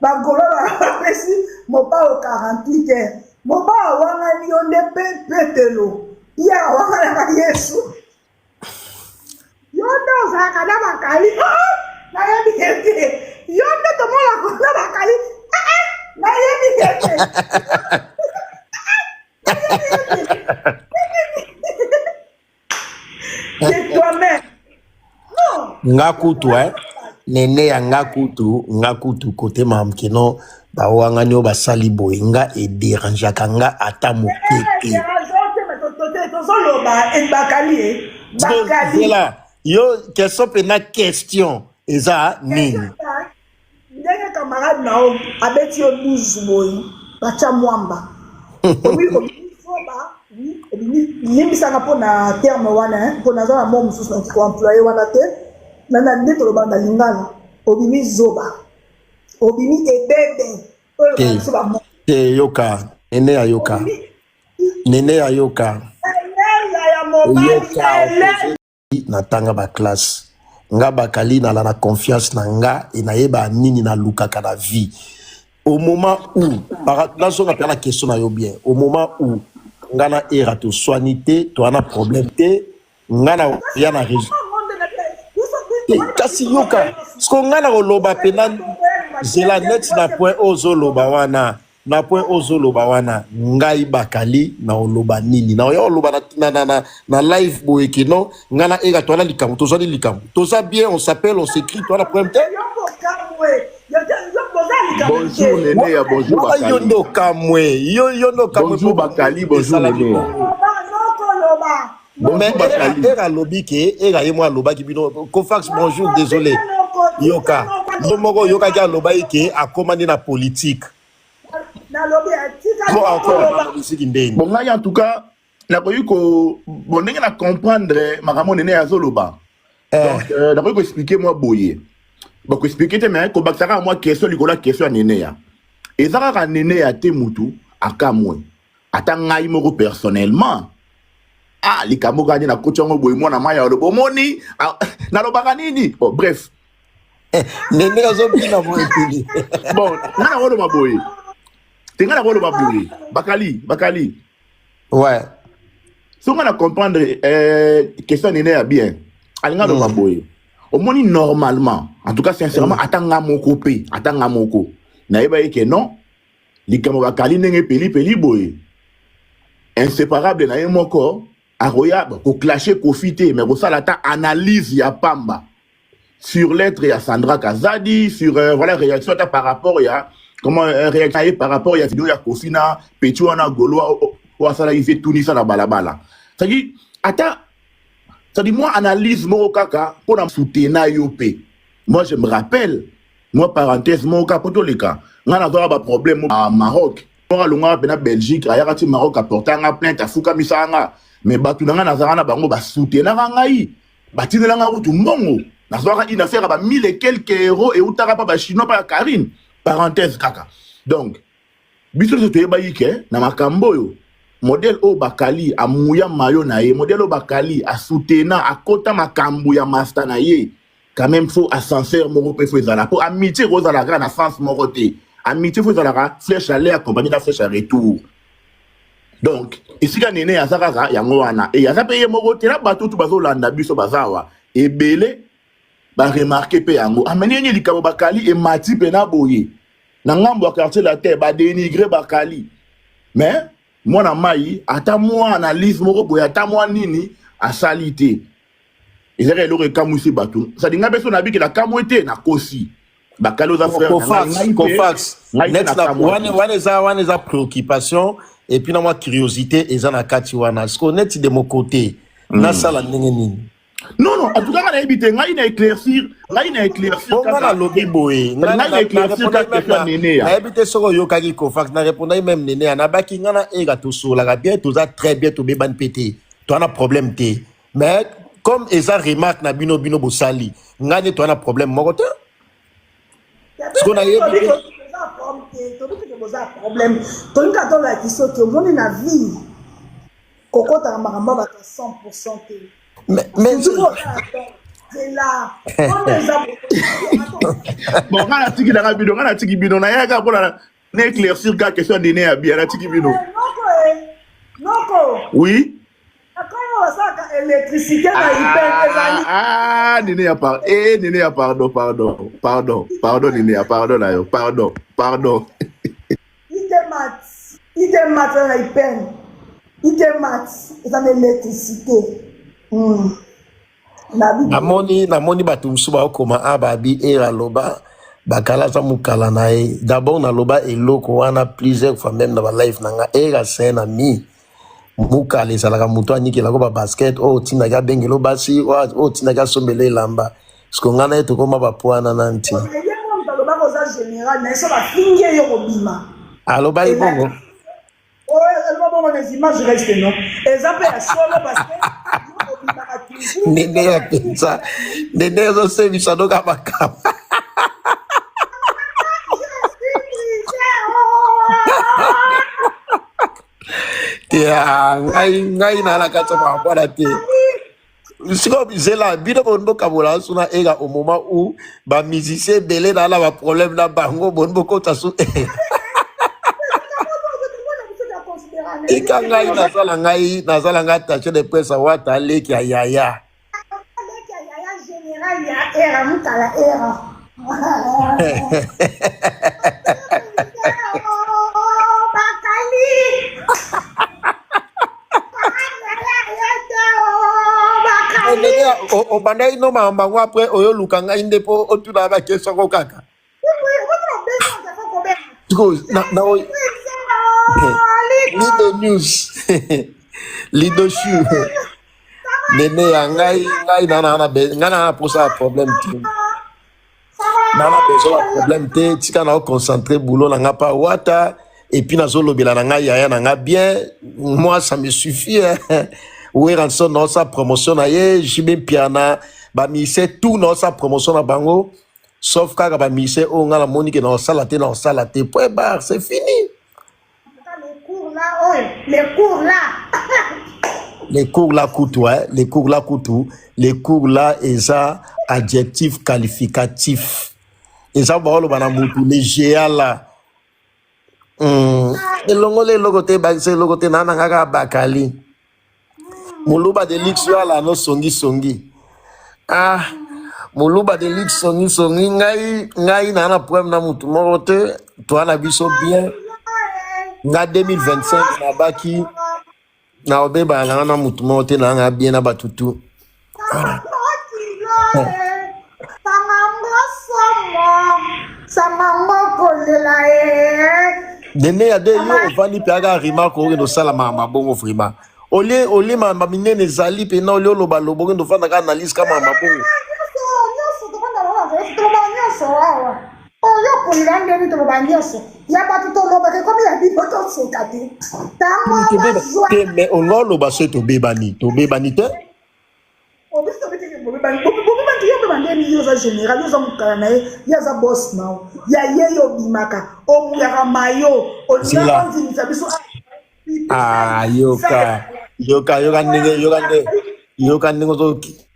Bagolo bapesi mopao 48 heures, mopao awangani yo nde Petelo, Pierre awanganaka Yesu. Yo nde ozalaka na bakali, nayebi ye te. Yo nde tomonaka na bakali, nayebi ye te, nayebi ye te. C'est toi-même, non? Nga kutu, eh? Nene ya nga kutu, nga kutu kote mamkeno bawangani oyo basali boye, nga ederangeaka nga ata moke te. Tozoloba bakali e bakali. Zela yo, question mpena, question eza nini? Ndenge camarade na yo abeti yo 12 boye, batya mwamba. Obimi obimi zoba, oui, obimi limbisanga mpo na terme wana hein, mpo naza na mot mosusu nakoki ko employer wana te. Na na nde tolobaka na lingala, obimi zoba. Obimi ebebe oyo Te. biso ba mo. Te yoka, nene ya yoka. Obimi Nene ya yoka. elele ya mobali Yoka elele. Natanga ba classe. Nga bakali nala na confiance na nga e nayeba nini nalukaka na vie. Au moment où, nazonga mpe na question na yo bien. Au moment où nga na era toswani te, toa na problème te, nga na ya na réseau. Te, kasi yoka, siko nga na koloba mpena zela neti na point oyo ozoloba wana, na point oyo ozoloba wana, ngai bakali na oloba nini? Na oya oloba na, na, na, na, na live boye ke non, nga na era toa na likambo, tozwani likambo. Toza bien, on s'appelle, on s'écrit, toa na problème te. Bonjour Neneya, bonjour Wana yo Bakali. nde okamwe, yo nde okamwe Bonjour mpo Bakali, bonjour esalaki Neneya. bongo. Bonjour Mais Era, Bakali. Era alobi ke Era ye mo alobaki bino Kofax bonjour désolé. Yoka, yo moko oyokaki alobaki ke akomani na politique. Mo encore na musique ndeni. Bon ngai en tout cas nakoki ko bon ndenge na comprendre makambo Neneya azoloba. Donc nakoki ko expliquer moi boye. Bako expliquer te mais kobakisa kaka mwa question likolo ya question ya Neneya. Eza kaka Neneya te mutu akamwe. Ata ngai moko personnellement ah likambo kaka nde nakoti yango boye mwana mai aloba omoni ah, nalobaka nini bon bref Nene azobina mo eteli. Bon ngai nakoloba boye te, ngai nakoloba boye bakali bakali. Ouais. So ngai na comprendre question Nene ya bien alingi aloba boye omoni normalement en tout cas sincèrement ata nga moko mpe ata nga moko nayeba ye ke non likambo bakali ndenge pelipeli boye inséparable na ye moko akoya koclasher Kofi te mais kosala ata analyse ya pamba sur lettre ya Sandra Kazadi sur voilà réaction ata par rapport ya comment réaction ye par rapport ya vidéo ya Kofi na petit wana gaulois oyo asalaki vie tunisa na balabala, c'est-à-dire ata c'est-à-dire moi analyse moko kaka mpona soutenir yo mpe. Moi je me rappelle moi parenthèse moko kaka mpo toleka ngai nazwaka baproblème à Maroc moko alongaka mpe na Belgique ayaka ti Maroc aporte nga plainte afukamisaka nga mais bato na ngai nazalaka na bango basoutenaka ngai batindelanga kutu mbongo nazwaka une affaire ya ba mille et quelques euros eutaka mpa bachinois mpa ya Karine. Parenthèse kaka. Donc biso nyonso toyebaki ke na makambo oyo modèle oyo bakali amuya mayo na ye modèle oyo bakali asutena akota makambo ya master na ye quand même faut ascenseur moko mpe faut ezala po amitié ekozala kaka na sens moko te. Amitié faut ezalaka flèche aller accompagné na flèche à retour. Donc esika nene aza kaka yango wana e aza mpe ye moko te na bato tu bazolanda biso baza awa ebele baremarquer mpe yango ameni yenye likambo bakali emati mpe na boye na ngambo ya Quartier Latin badénigrer bakali mais mwana mai ata mwa analyse moko boye ata mwa nini asali te ezalaka eloko ekamwisi bato sadi ngai mpe so nabiki nakamwe te nakosi bakali oza frère na ngai, Kofax, ngai mpe Kofax. ngai mpe Net na nakamwa wana te. wana eza préoccupation et puis na mwa curiosité eza na kati wana. Siko neti de mon côté nasala ndenge nini? Non non, en tout cas ngai nayebi te ngai na éclaircir ngai na éclaircir Mpo nga kaka nalobi boye ngai na éclaircir kaka question ya nene ya nayebi te soki oyokaki Kofax na répondaki même nene ya nabaki nga na era tosolaka bien, toza très bien, tobebani mpe te, toza na problème te mais comme eza remarque na bino bino bosali ngai nde toza na problème moko te. Siko nayebi te. Tobi teke boza problème tolinga tolakisa soki omoni na vie kokotaka makambo ya bato 100 te. Mais surtout zela oyo eza Bon ngai natiki nanga bino ngai natiki bino nayaka mpona na éclaircir kaka question ya nene ya bien natiki bino. Noko e noko. Oui. Akoyo basalaka électricité na IPN ezali. Ah, nene ya par eh nene ya pardon pardon pardon pardon nene ya pardon na yo pardon pardon. Idemat Idemat na IPN Idemat eza na électricité. Namoni bato mosusu baokoma a babi e aloba bakala aza mokala na ye. D'abord naloba eloko wana plusieurs fois même na balive na nga era c'est un ami. Mokala ezalaka moto anikelako babasket oyo otindaki abengelo basi oyo otindaki asombela elamba parceke ngai na ye tokóma bapwana na nti. Ye moto alobaka oza général na ye so bafingi ye yo kobima. Alobaki bongo. Oyo. bongo les images restent non eza mpe ya solo parce que yo obimaka toujours Nene ya mpenza nene ezosebisa noka makambo. Te ah, ngai ngai na kati ya makambo wana te. Sikoyo zela bino boni bokabola so na era au moment où bamusicien ebele naa na baproblème na bango, boni bokota so era. Tika ngai nazala ngai nazala ngai attaché de presse awata aleki ya yaya. Général ya era mukala era. Bakali. Ndenge obandaki no makambo yango, après oyoluka ngai nde mpo otuna baquestion yango kaka. Sikoyo na Lido News, Lido Shu, nene ya ngai, ngai ngai na posa ya problème te, na na besoin ya problème te. Tika na oconcentre boulot na nga pa wata et puis nazolobela na ngai yaya na nga bien. Moi, ça me suffit, hein. Werrason naosala promotion na ye, JB Mpiana, bamusicien tout naosala promotion na bango, sauf kaka bamusicien oyo ngai namoni ke naosala te, naosala te, point barre, c'est fini. Les cours là, oyo les cours là. Les cours là kutu, hein, les cours là kutu, les cours là eza adjectif qualificatif, eza baoloba na mutu le géant là. Elongoli eloko te, ebakisa eloko te. Naa na nga kaka bakali moluba de luxe oyo ala no songisongi. Ah, moluba de luxe songisongi. Ngai naa na problème na mutu moko te, toa na biso bien. Nga 2025 nabaki na obebana nanga na mutu moko te, na nga bien na bato tu. Sangango somo, sangango kolela ye. Nene ya de yo ovandi mpe aka remarque, okende osala mabongo vraiment olie mamba minene ezali mpena olie olobaloba, okende ofanda kaka analyse ka mama mabongo. Nyonso tokanda bango, toloba nyonso awa oyo kolela ndeni, toloba nyonso ya bato, tolobaka ekomi ya biso, toseka te ntango bazwa. Te, mais onga oloba so tobebani, tobebani te. Obisi tobeteke bobebani, bobebani te. Yo mpe bandeni, yo oza général, yo oza mokala na ye, ye aza boss na yo ya ye, yo obimaka omuyaka mayo olinga Zela. ondimisa biso. Ah, yoka yoka yoka ndenge, yoka nde, yoka ndenge ozoki.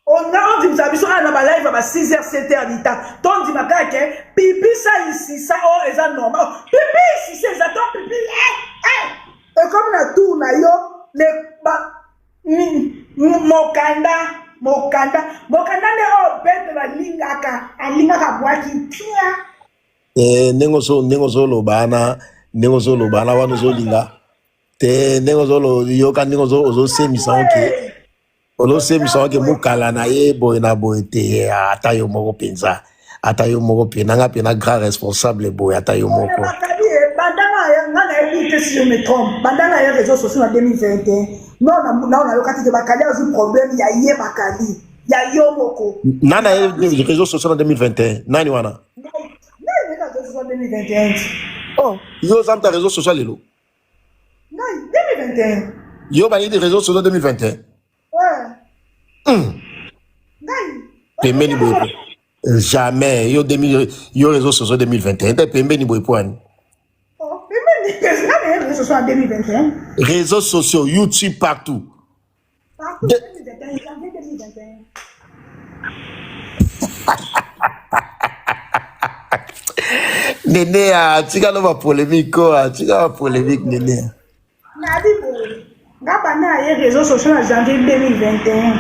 Onga ondimisa biso awa na balive ya ba 6 heures, 7 heures lita, tondima kaka ke pipi sa isisa oyo eza normal. Pipi isisa eza to pipi ekomi na tour na yo le ba mokanda mokanda mokanda nde oyo pete balingaka, alingaka bwaki tia. Eh, ndenge ozoloba wana, ndenge ozoloba wana wana, ozolinga te, ndenge ozolo yoka ndenge ozosemisa oke, ozosemisa oke mokala na ye boye na boye te. Ata yo moko mpenza, ata yo moko mpe nanga mpe na grand responsable boye, ata yo moko. Bakali bandanga nga nayebi te si je me trompe, bandanga ya réseaux sociaux na 2021 non, nao nayokaki te bakali azwi problème ya ye, bakali ya yo moko. Nani aye réseaux sociaux na 2021? Nani wana? Ngai nayeka réseaux sociaux na 2021. Oh, yo oza muta réseau social lelo? Ngai 2021. Yo balidi réseaux sociaux 2021? Ouais. Ngai Pembeni boye po jamais yo 2000, yo réseaux sociaux 2021 te, pembeni boye po ani? Oh, pembeni, ngai naye réseaux sociaux na 2021. Réseaux sociaux, YouTube, partout. Partout. 2021, janvier 2021. Nene ya tika no bapolémique ko, tika bapolémique, nene. Nabi boye, nga banda na ye réseaux sociaux na janvier 2021,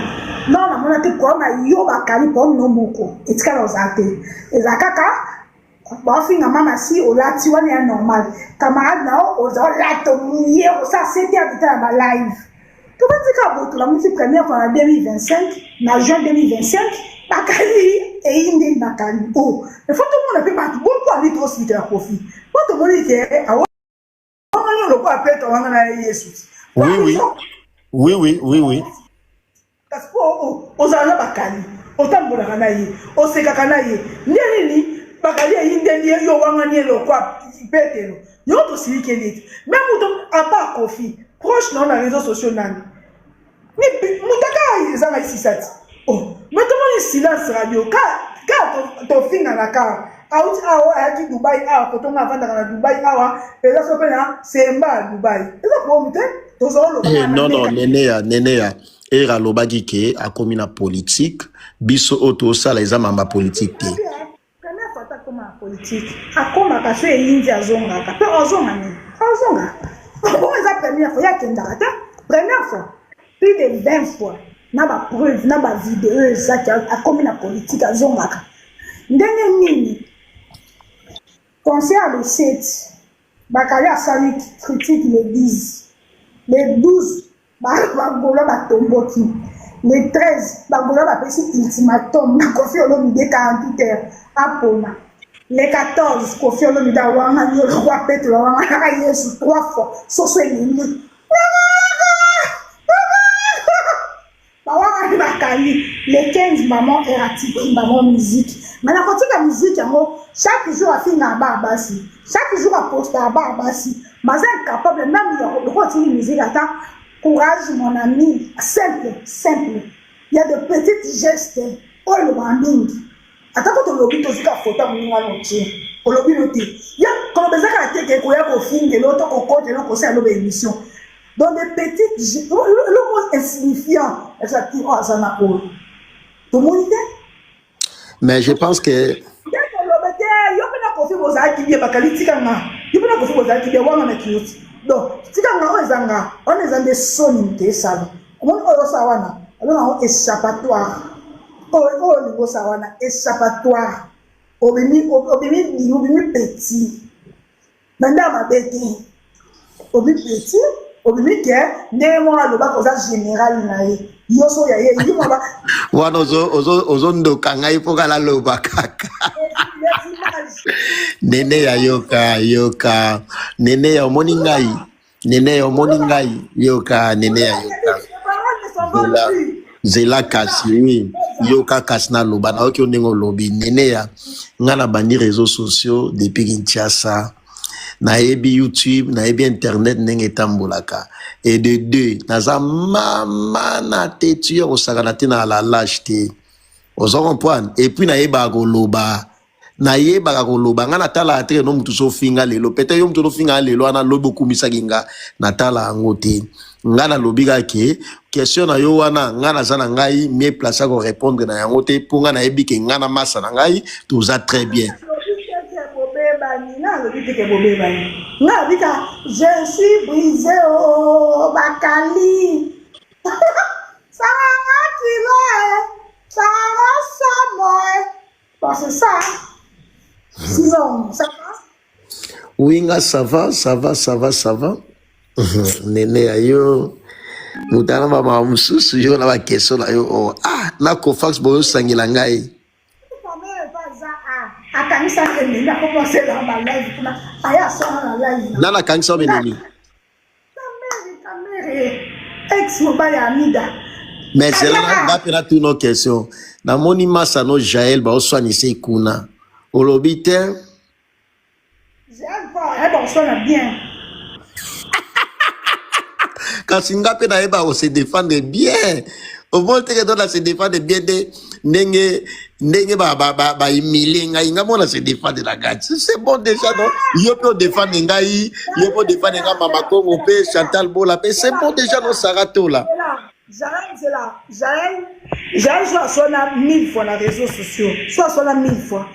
non, namona te problème na yo bakali, problème no moko etikala ozala te, eza kaka baofinga mama si olati wana ya normal, camarade na yo oza olata omuye osala sete ya bita na balive. Tobandi kaka boye, tolamuki première fois na 2025, na juin 2025, bakali eyi ndeni bakali o il faut tomona mpe bato bonpo ali toosilikela kofi po tomoni ke awangani lokola Petro wanga na ye Yesu. Oui. Kasi mpo ozala na bakali, otambolaka na ye, osekaka na ye, nde nini bakali eyi ndeni ye, yo wangani ye lokwa Petelo. Yo tosilikeli ete me moto apa Kofi proche na yo na réseaux sociaux nani moto aka ezanga esisa ti oh me tomoni silence radio ka tofingana kaka auti awa ayaki Dubai awa kotonga avandaka na Dubai awa eza so mpe na semba ya Dubai eza problème te tozoloba. Eh, non non, Neneya, Neneya, Era alobaki ke akomi na politique. Biso oyo tosala eza mamba politique te. Première fois akoma na politique, akomaka so eyindi, azongaka mpe azonga nini, azonga bongo. Eza première fois ye akendaka te. Première fois, plus de 20 fois na bapreuve na bavideo ezaki akomi na politique, azongaka ndenge nini? Concert le 7, Bakali asali critique le 10, le 12 bagaulois batomboki, le 13 bagaulois bapesi ultimatum na Kofi Olomide, 48 heures apona. Le 14 Kofi Olomide awangani olokwa Petelo, awanganaka Yesu trois fois, soso eleli bawangani bakali. Le 15 maman eratiki bango musique, mais nakotika musique yango. Chaque jour afingaka baa basi, chaque jour apostaka baa basi, baza incapable même ya lokola otiki musique. Ata courage mon ami, simple simple, il y a de petites gestes oyo elobaka mingi. Ata ko tolobi, tozwika foto ya moninga no tie, olobi no te ya koloba eza kaka te ke koya kofingela to kokotela kosala eloba émission. Donc des petites eloko insignifiant eza ti oyo aza na oyo tomoni te. Mais je pense que nde koloba te, yo mpe na Kofi bozalaki bien. Bakali, tika nga, yo mpe na Kofi bozalaki bien wanga na kioti. Donc tika nga, oyo eza nga wana, eza nde soni moto esala. Omoni oyo osala wana, abenga yango échappatoire. Oyo oyo olingi osala wana, échappatoire. Obimi, obimi, obimi petit na nde ya mabe te, obimi petit, obimi ke ndenge moko alobaka oza général na ye, yo so ya ye ye moko. Wana ozondoka ngai mpo kala loba kaka. Nene ya yoka, yoka Nene ya omoni ngai, Nene ya omoni ngai, yoka Nene ya yoka, zela, zela kasi. Oui, yoka kasi naloba, nayoki yo ndenge olobi. Nene ya ngai, na bandi réseaux sociaux depuis Kinshasa, nayebi YouTube, nayebi internet ndenge etambolaka. Et de deux, naza mama na tetu ya kosakana te na la lâche te, ozo comprendre? Et puis nayebaka koloba, nayebaka koloba. Ngai natalaka te no mutu so ofinga lelo, peut-être yo mutu ofinga lelo wana, lobi okumisaki nga, natala yango te. Ngai nalobi kaka ke question na yo wana, ngai naza na ngai mieux placé ya korépondre na yango te, mpo ngai nayebi ke ngai na masa na ngai toza très bien. Bobebani, nga alobi te ke bobebani. Nga alobi ka je suis brisé. O Bakali sanga kilo e sanga samo e. Bon, c'est ça. Sinon, ça va? Oui, nga ça va, ça va, ça va, ça va. Nene ya yo, moto ana bamama mosusu, yo na baquestion na yo o ah na Cofax boyosangela ngai. Akangisa enemi, akomasela balive kuna, aya aswana na live. Nana akangisa yo benemi? Kamere, Kamere, ex mobali ya Amida. Mais zela, nga mpe natuna question. Namoni masa no Jael baoswanisa kuna, olobi te. Jael mpo ayeba koswana bien. Kasi nga mpe nayeba kose défendre bien. Omoni teke to na se défendre bien te, ndenge ndenge bahumilie ngai, nga mona se défendre na ngai, c'est bon déjà. Non, yo mpe odéfendre ngai, yo mpe odéfendre ngai, mama Kongo mpe Chantal Bola mpe, c'est bon déjà. No Sara Tola. Jael, nzela Jael, Jael so aswana mille fois na réseaux sociaux, so aswana mille fois,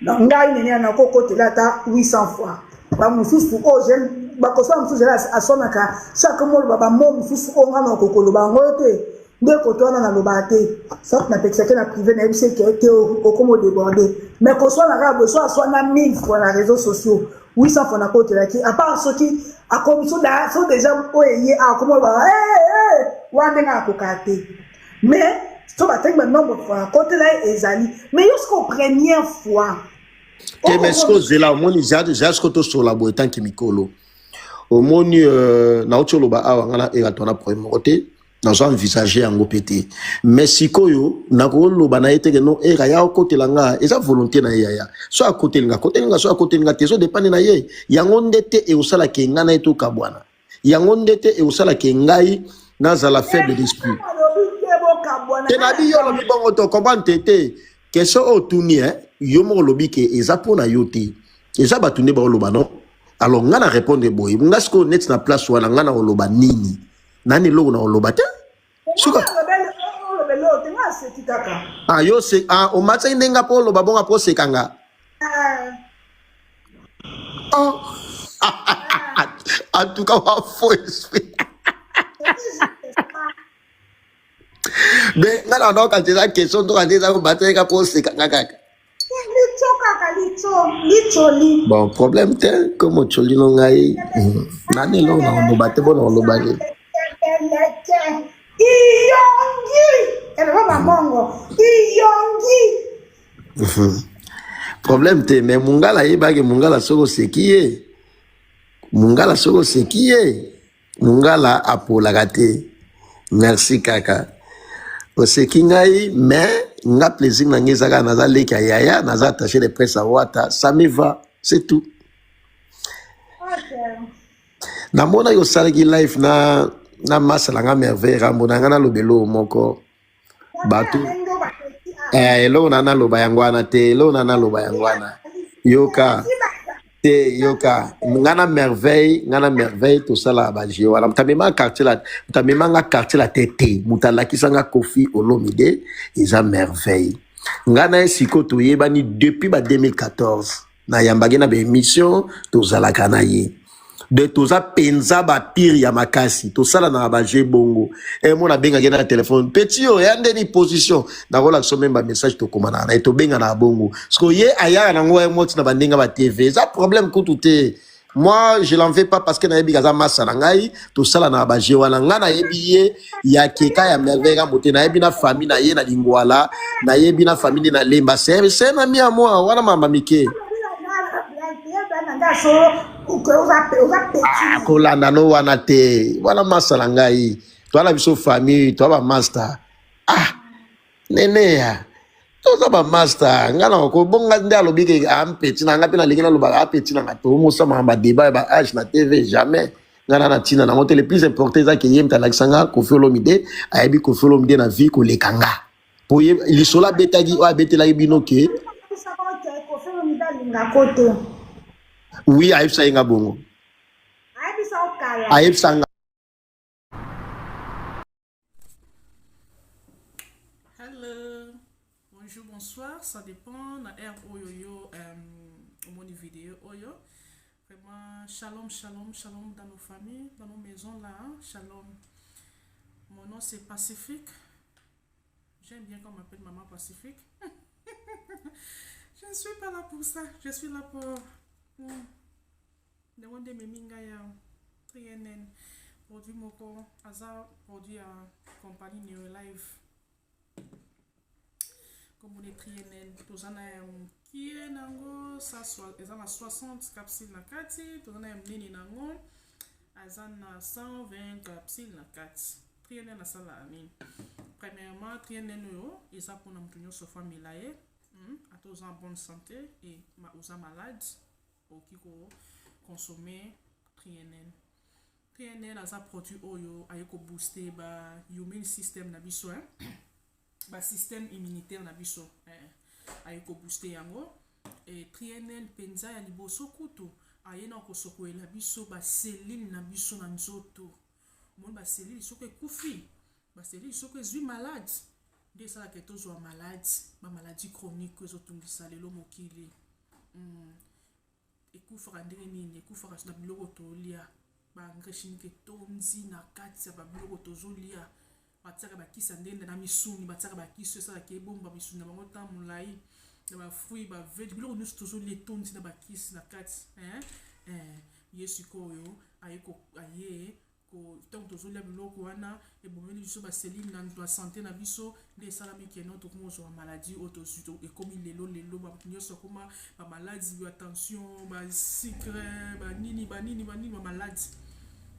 ngai nene nakokotela ata 800 fois. Bamosusu oyo bakosala mosusu, Jael aswanaka chaque mois, oloba bamo mosusu oyo ngai nakokoloba yango te. Nde koto wana nalobaka te, soki napekisaki na privé, nayebisi eke te, okoma odéborde. Mais koswana kaka boye, so aswana mille fois na réseaux sociaux, 800 fois nakotelaki, à part soki akomi so déjà oyo eye akoma olobaka wana ndenge akokaa te. Mais so batangi banombre fois nakotela ye ezali, mais yo siko première fois. Te, mais siko ozela, omoni ja siko tosola boye tanke mikolo, omoni nauti oloba awa, ngai na Era tona problème moko te. Nazo envisager yango pe te. Mais sikoyo nakoloba na ye te que non era ya okotela nga eza volonté na ye yaya. So akoteli nga akoteli nga so akoteli nga te ezo dépendre na ye. Yango nde te ekosala ke nga na ye tokabwana. Yango nde te ekosala ke ngai nazala faible d'esprit. Te nabi yo olobi bongo to comprendre te te. Question oyo otuni eh, yo moko olobi ke eza mpo na yo te. Eza bato nde baoloba non? Alors nga na répondre boye, nga sikoyo neti na place wana nga na oloba nini? Nani eloko na oloba te? Suka Ah yo se ah omatisaki nde nga mpo oloba bongo mpo oseka nga. Oh. En tout cas, wa faux esprit. Mais nga na naoka eza question ntoka nde eza kobataki nga mpo oseka nga kaka. Litso kaka litso litsoli. Bon problème te comme otsoli no ngai nani eloko na koloba te mpo na koloba nini. Iyongi eloba bamongo iyongi. Problème te mais mungala ayebaki mungala soki oseki ye mungala soki oseki ye Mungala apolaka te. Merci kaka. Oseki ngai mais nga plaisir na ngai eza kaka naza leki ya yaya, naza attaché de presse ya Wata, ça me va, c'est tout. Okay. Namonaki osalaki live na na masa na nga Merveille Rambo na nga naloba eloko moko bato eh, eloko na naloba yango wana te eloko na naloba yango wana yoka te yoka nga na merveille nga na merveille tosalaka baje wana moto amema quartier la moto amema nga quartier la te te moto alakisa nga kofi olomide eza merveille nga na ye sikoyo toyebani depuis ba 2014 nayambaki na baemission tozalaka na ye de toza mpenza bapire ya makasi tosalanaka baje bongo e mona abengaki na telefone petit oyo ya ndeni position nakolakisa meme bamessage tokomanaka na ye tobenganaka bongo siko ye ayaka nango ye moti na bandenge ba tv eza problème kutu te moi je l'en vais pas parce que nayebi kaza masa na ngai tosalanaka baje wana ngai nayebi ye ya keka ya merveille kambo te nayebi na famille na ye na lingwala nayebi na famille nde na lemba c'est un ami à moi wana mama mike ah, kolanda no wana te wana masa na ngai toa na biso famille toa bamasta ah neneya toza bamasta nga na kobonga nde alobi ke ampeti na nga mpe nalingi naloba apeti na nga tomosamaka badeba ya baage na tv jamais nga na na ntina nango te le plus important eza ke ye moto alakisa nga kofi olomide ayebi kofi olomide na vie koleka nga po ye lisolo abetaki oyo abetelaki bino ke oui ayebisa ye nga bongo ayebisa nga Hello, bonjour, bonsoir, ça dépend na heure oyo yo euh, omoni vidéo oyo. Vraiment, shalom, shalom, shalom dans nos familles, dans nos maisons là, hein? shalom. Mon nom c'est Pacifique. J'aime bien qu'on m'appelle Maman Pacifique. Je ne suis pas là pour ça, je suis là pour... Hmm. Yango nde ememi ngai awa. 3NN produit moko aza produit ya compagnie Neolife. Kombo ne 3NN toza na ya mokie nango eza na 60 capsule na kati, toza na ya monene nango aza na 120 capsule na kati. 3NN asalaka nini? Premièrement, 3NN oyo eza mpona moto nyonso fo amela ye, ata oza en bonne santé et oza malade Okoki ko consommer trienen. Trienen aza produit oyo aye ko booster ba immune system na biso hein. Ba système immunitaire na biso eh. Aye ko booster yango. Et trienen penza ya liboso kutu aye na kosokolela biso ba cellules na biso na nzoto. Omoni ba cellules soki ekufi, ba cellules soki ezwi malade nde esalaka tozwa malade, ba maladie chronique ezotungisa lelo mokili. Ekufaka ndenge nini? Ekufaka na biloko tolia, ba engrais chimique etondi na kati ya ba biloko tozolia, batiaka bakisi ya ndenge na misuni, batiaka bakisi oyo esalaka ebomba misuni na bango ntango molai, na ba fruits, ba veg, biloko nyonso tozolia etondi na bakisi na kati eh? Eh, ye sikoyo aye aye ntango tozolia biloko wana ebomeli biso ba cellule na ba sante na biso nde esalami ke no tokomi kozwa ba maladie oyo tozwi ekomi lelo lelo bato nyonso akoma ba maladie ba tension ba sucre ba nini ba nini ba nini ba maladie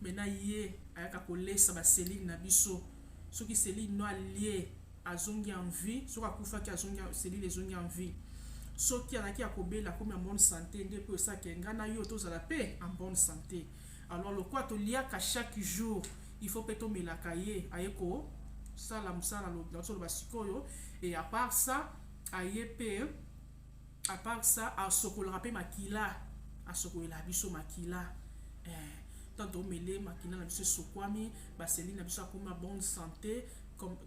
maintenant ye ayaka kolesa ba cellule na biso. Soki cellule no alie azongi en vie, soki akufaki azongi cellule ezongi en vie. Soki azalaki ya kobela akomi en bonne santé nde mpe esalaka nga na yo tozala mpe en bonne santé. Alors lokola toliaka chaque jour, il faut mpe tomelaka ye aye kosala mosala nazoloba sikoyo. Et à part ça, aye mpe à part ça asokolaka mpe makila, asokolela biso makila. Tant tomele makila na biso esokwami, bacellule na biso akoma bonne santé. Comme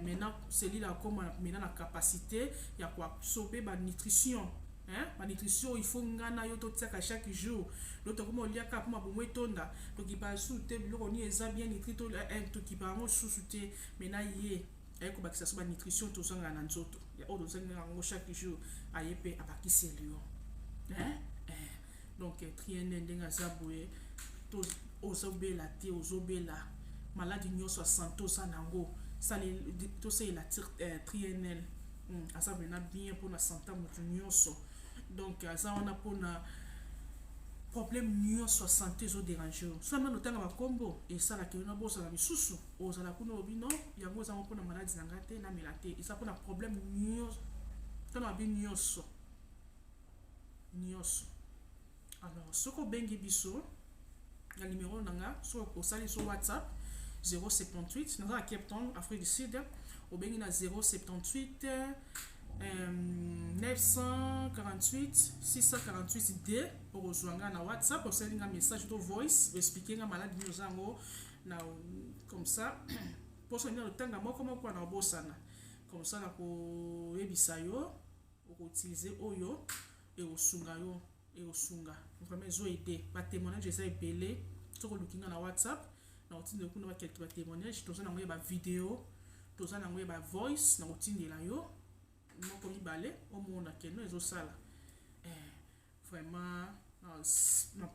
maintenant cellule akoma maintenant na capacité ya koabsorber banutrition, hein? Banutrition il faut nga na yo totiaka chaque jour. Donc tokoma oliaka mpo mabumu etonda, tokipa lisusu te biloko nini eza bien nutri to tokipa yango lisusu te. Maintenant ye aye kobakisa so banutrition tozangaka na nzoto oyo tozangaka yango chaque jour, aye mpe abakiseli yo, hein? Donc triene ndenge aza boye, ozobela te, ozobela maladi nyonso ya santé oza nango, tosalela trienel. Aza vraiment bien mpona santé ya moto nyonso. Donc aza wana mpona problème nyonso ya santé ezodéranger yo. So amana otanga bakombo esalaka yo na bosala misusu, ozala kuna obi non, yango ezango mpona maladi na ngai te, namela te. Eza mpona problème nyonso, tona babi nyonso nyonso. Alors soki obengi biso na numéro na nga, soki osali so WhatsApp 078, naza na Cape Town, Afrique du Sud, obengi na 078 948 648 d, okozwa nga na WhatsApp. Osali nga message to voice, oexpliquer nga maladi nini oza yango na comme ça mposo nini otanga moko moko na obosana, comme ça na koyebisa yo okoutiliser oyo ekosunga yo, ekosunga vraiment, ezoaider. Batémoignage eza ebele. Soki oluki nga na WhatsApp, na kotindela kuna baquelques batémoignage. Toza nango ya bavideo, toza nango ya bavoice, na kotindela yo moko mibale, omona keno ezosala vraiment.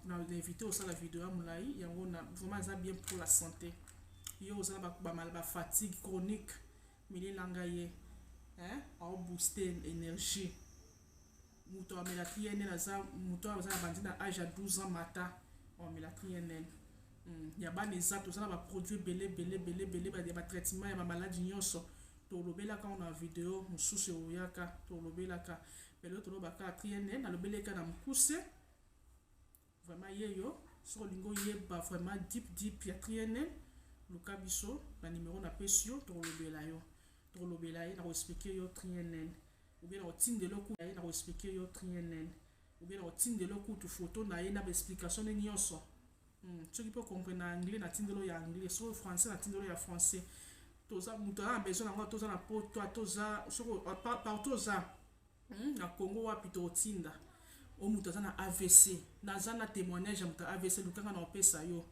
Na invité osala video ya molai yango na vraiment eza bien pour la santé. Yo oza na bafatigue chronique, melelanga ye aobooster énergie. Moto amela trienel aza moto aza na bandi na age ya 12 ans mata amela trienel. Ya bana eza, toza na baproduit ebele ebele ebele ebele ya batraitement ya bamaladi nyonso. Tolobelaka ngo na video mosusu eoyaka, tolobelaka lelo, tolobaka trienel, nalobeleka na mokuse vraiment. Ye yo soki olingi oyeba vraiment deep deep ya trienel, luka biso na numero napesi yo, tokolobela yo, tokolobela ye, nakoexpliquer yo trienel ou bien nakotindela ye, nakoexpliquer yo trienel ou bien nakotindela kutu photo na ye na baexplication ne nyonso. Soki mpe comprendre na anglais, natindelo ya anglais, soki français, natindelo ya français. Toza moto aza na besoin nango, toza na poto, toza soki partout oza na Congo wapi, tokotinda. O moto aza na AVC, naza na témoignage ya moto ya AVC, lukanga na opesa yo.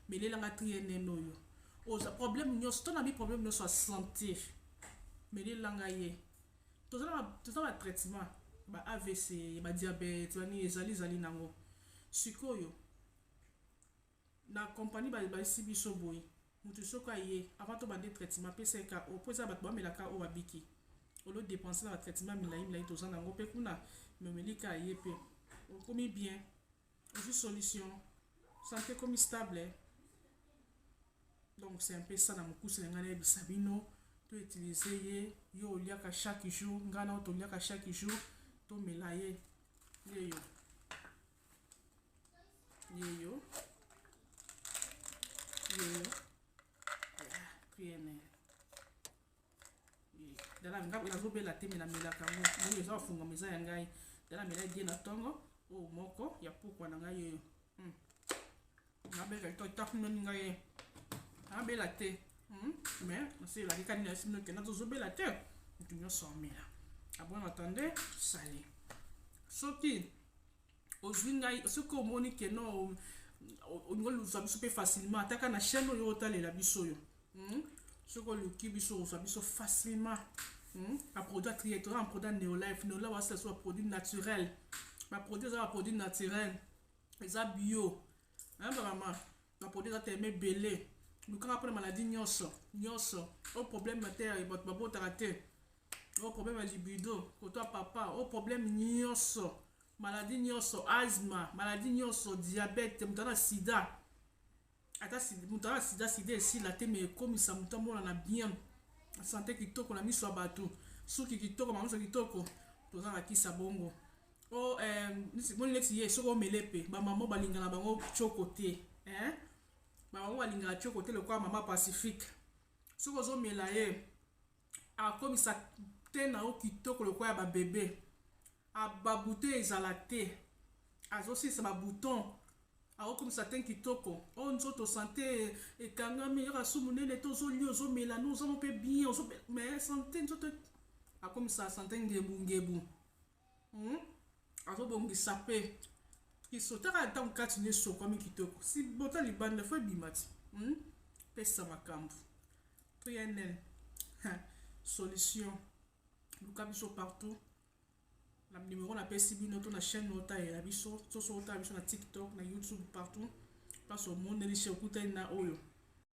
Melelanga trienene oyo, oza problème nyonso to na bi problème nyonso ya santé, melelanga ye. Toza na batraitement ba AVC, badiabète, bani ezali ezali nango. Sikoyo na compagnie bayesi biso boye, moto soki aye, avant tobande traitement, apesa ye ka po eza bato bamelaka oyo babiki olo dépenser na batraitement milai milai toza nango mpe kuna. Me omelika ye mpe okomi bien, ozwi solution, santé ekomi stable. Donc c'est un peu ça na mokuse na ngai nayebisa bino. To utiliser ye, yo oliaka chaque jour, ngai na oyo toliaka chaque jour, tomela ye. Ye yo, ye yo, ye yo priene. Dala nga nazobela te, me namelaka yango ndenge eza bafungama, eza ya ngai. Dala mela die na ntongo oyo moko ya pokwa na ngai oyo nabela to takunoni ngai ye nabela te, mais naselelaki kani na bino ke nazozobela te. Moto nyonso amela abon attendez sali. Soki ozwi ngai, soki omoni ke no olingi ozwa biso mpe facilement, ataka na chaîne oyo otalela biso oyo, Soki oluki biso, ozwa biso facilement. Baproduit atrie, toza na produit Neolife. Neolife wasala so baproduit naturel, baproduit eza baproduit naturel, eza bio bamama. Baproduit eza telema ebele. Lukanga mpona maladi nyonso nyonso, o problème te bato babotaka te, o problème ya libido koto ya papa, o problème nyonso, maladi nyonso, asthme, maladi nyonso, diabète, moto aza na sida. Ata moto aza sida, sida esila te, mais ekomisa moto amonana bien, sante kitoko na miso ya bato, suki kitoko, mamiso kitoko. Toza na kisa bongo. O eh, moni neti ye soki omele mpe bamama balingana bango tioko te, eh? Bamama balingaka tioko te lokola mama Pacifique. Soki ozomela ye, akomisa te na yo kitoko lokola ya babebe. Babouton ezala te, azosilisa babouton, akokomisa te kitoko. O nzoto sante ekangami, yoka su monene te, ozolia, ozomela no, ozamo mpe bien, mais sante nzoto akomisa sante ngebu ngebu. Azobongisa mpe kisotaka ntango kati nde esokwami kitoko, si bota libanda fo ebima ti. Pesa makambo 3NL solution. Luka biso partout na numéro napesi bino, to na chaîne otayela biso, to so otala biso na TikTok, na YouTube, partout place omoneli che okutani na oyo.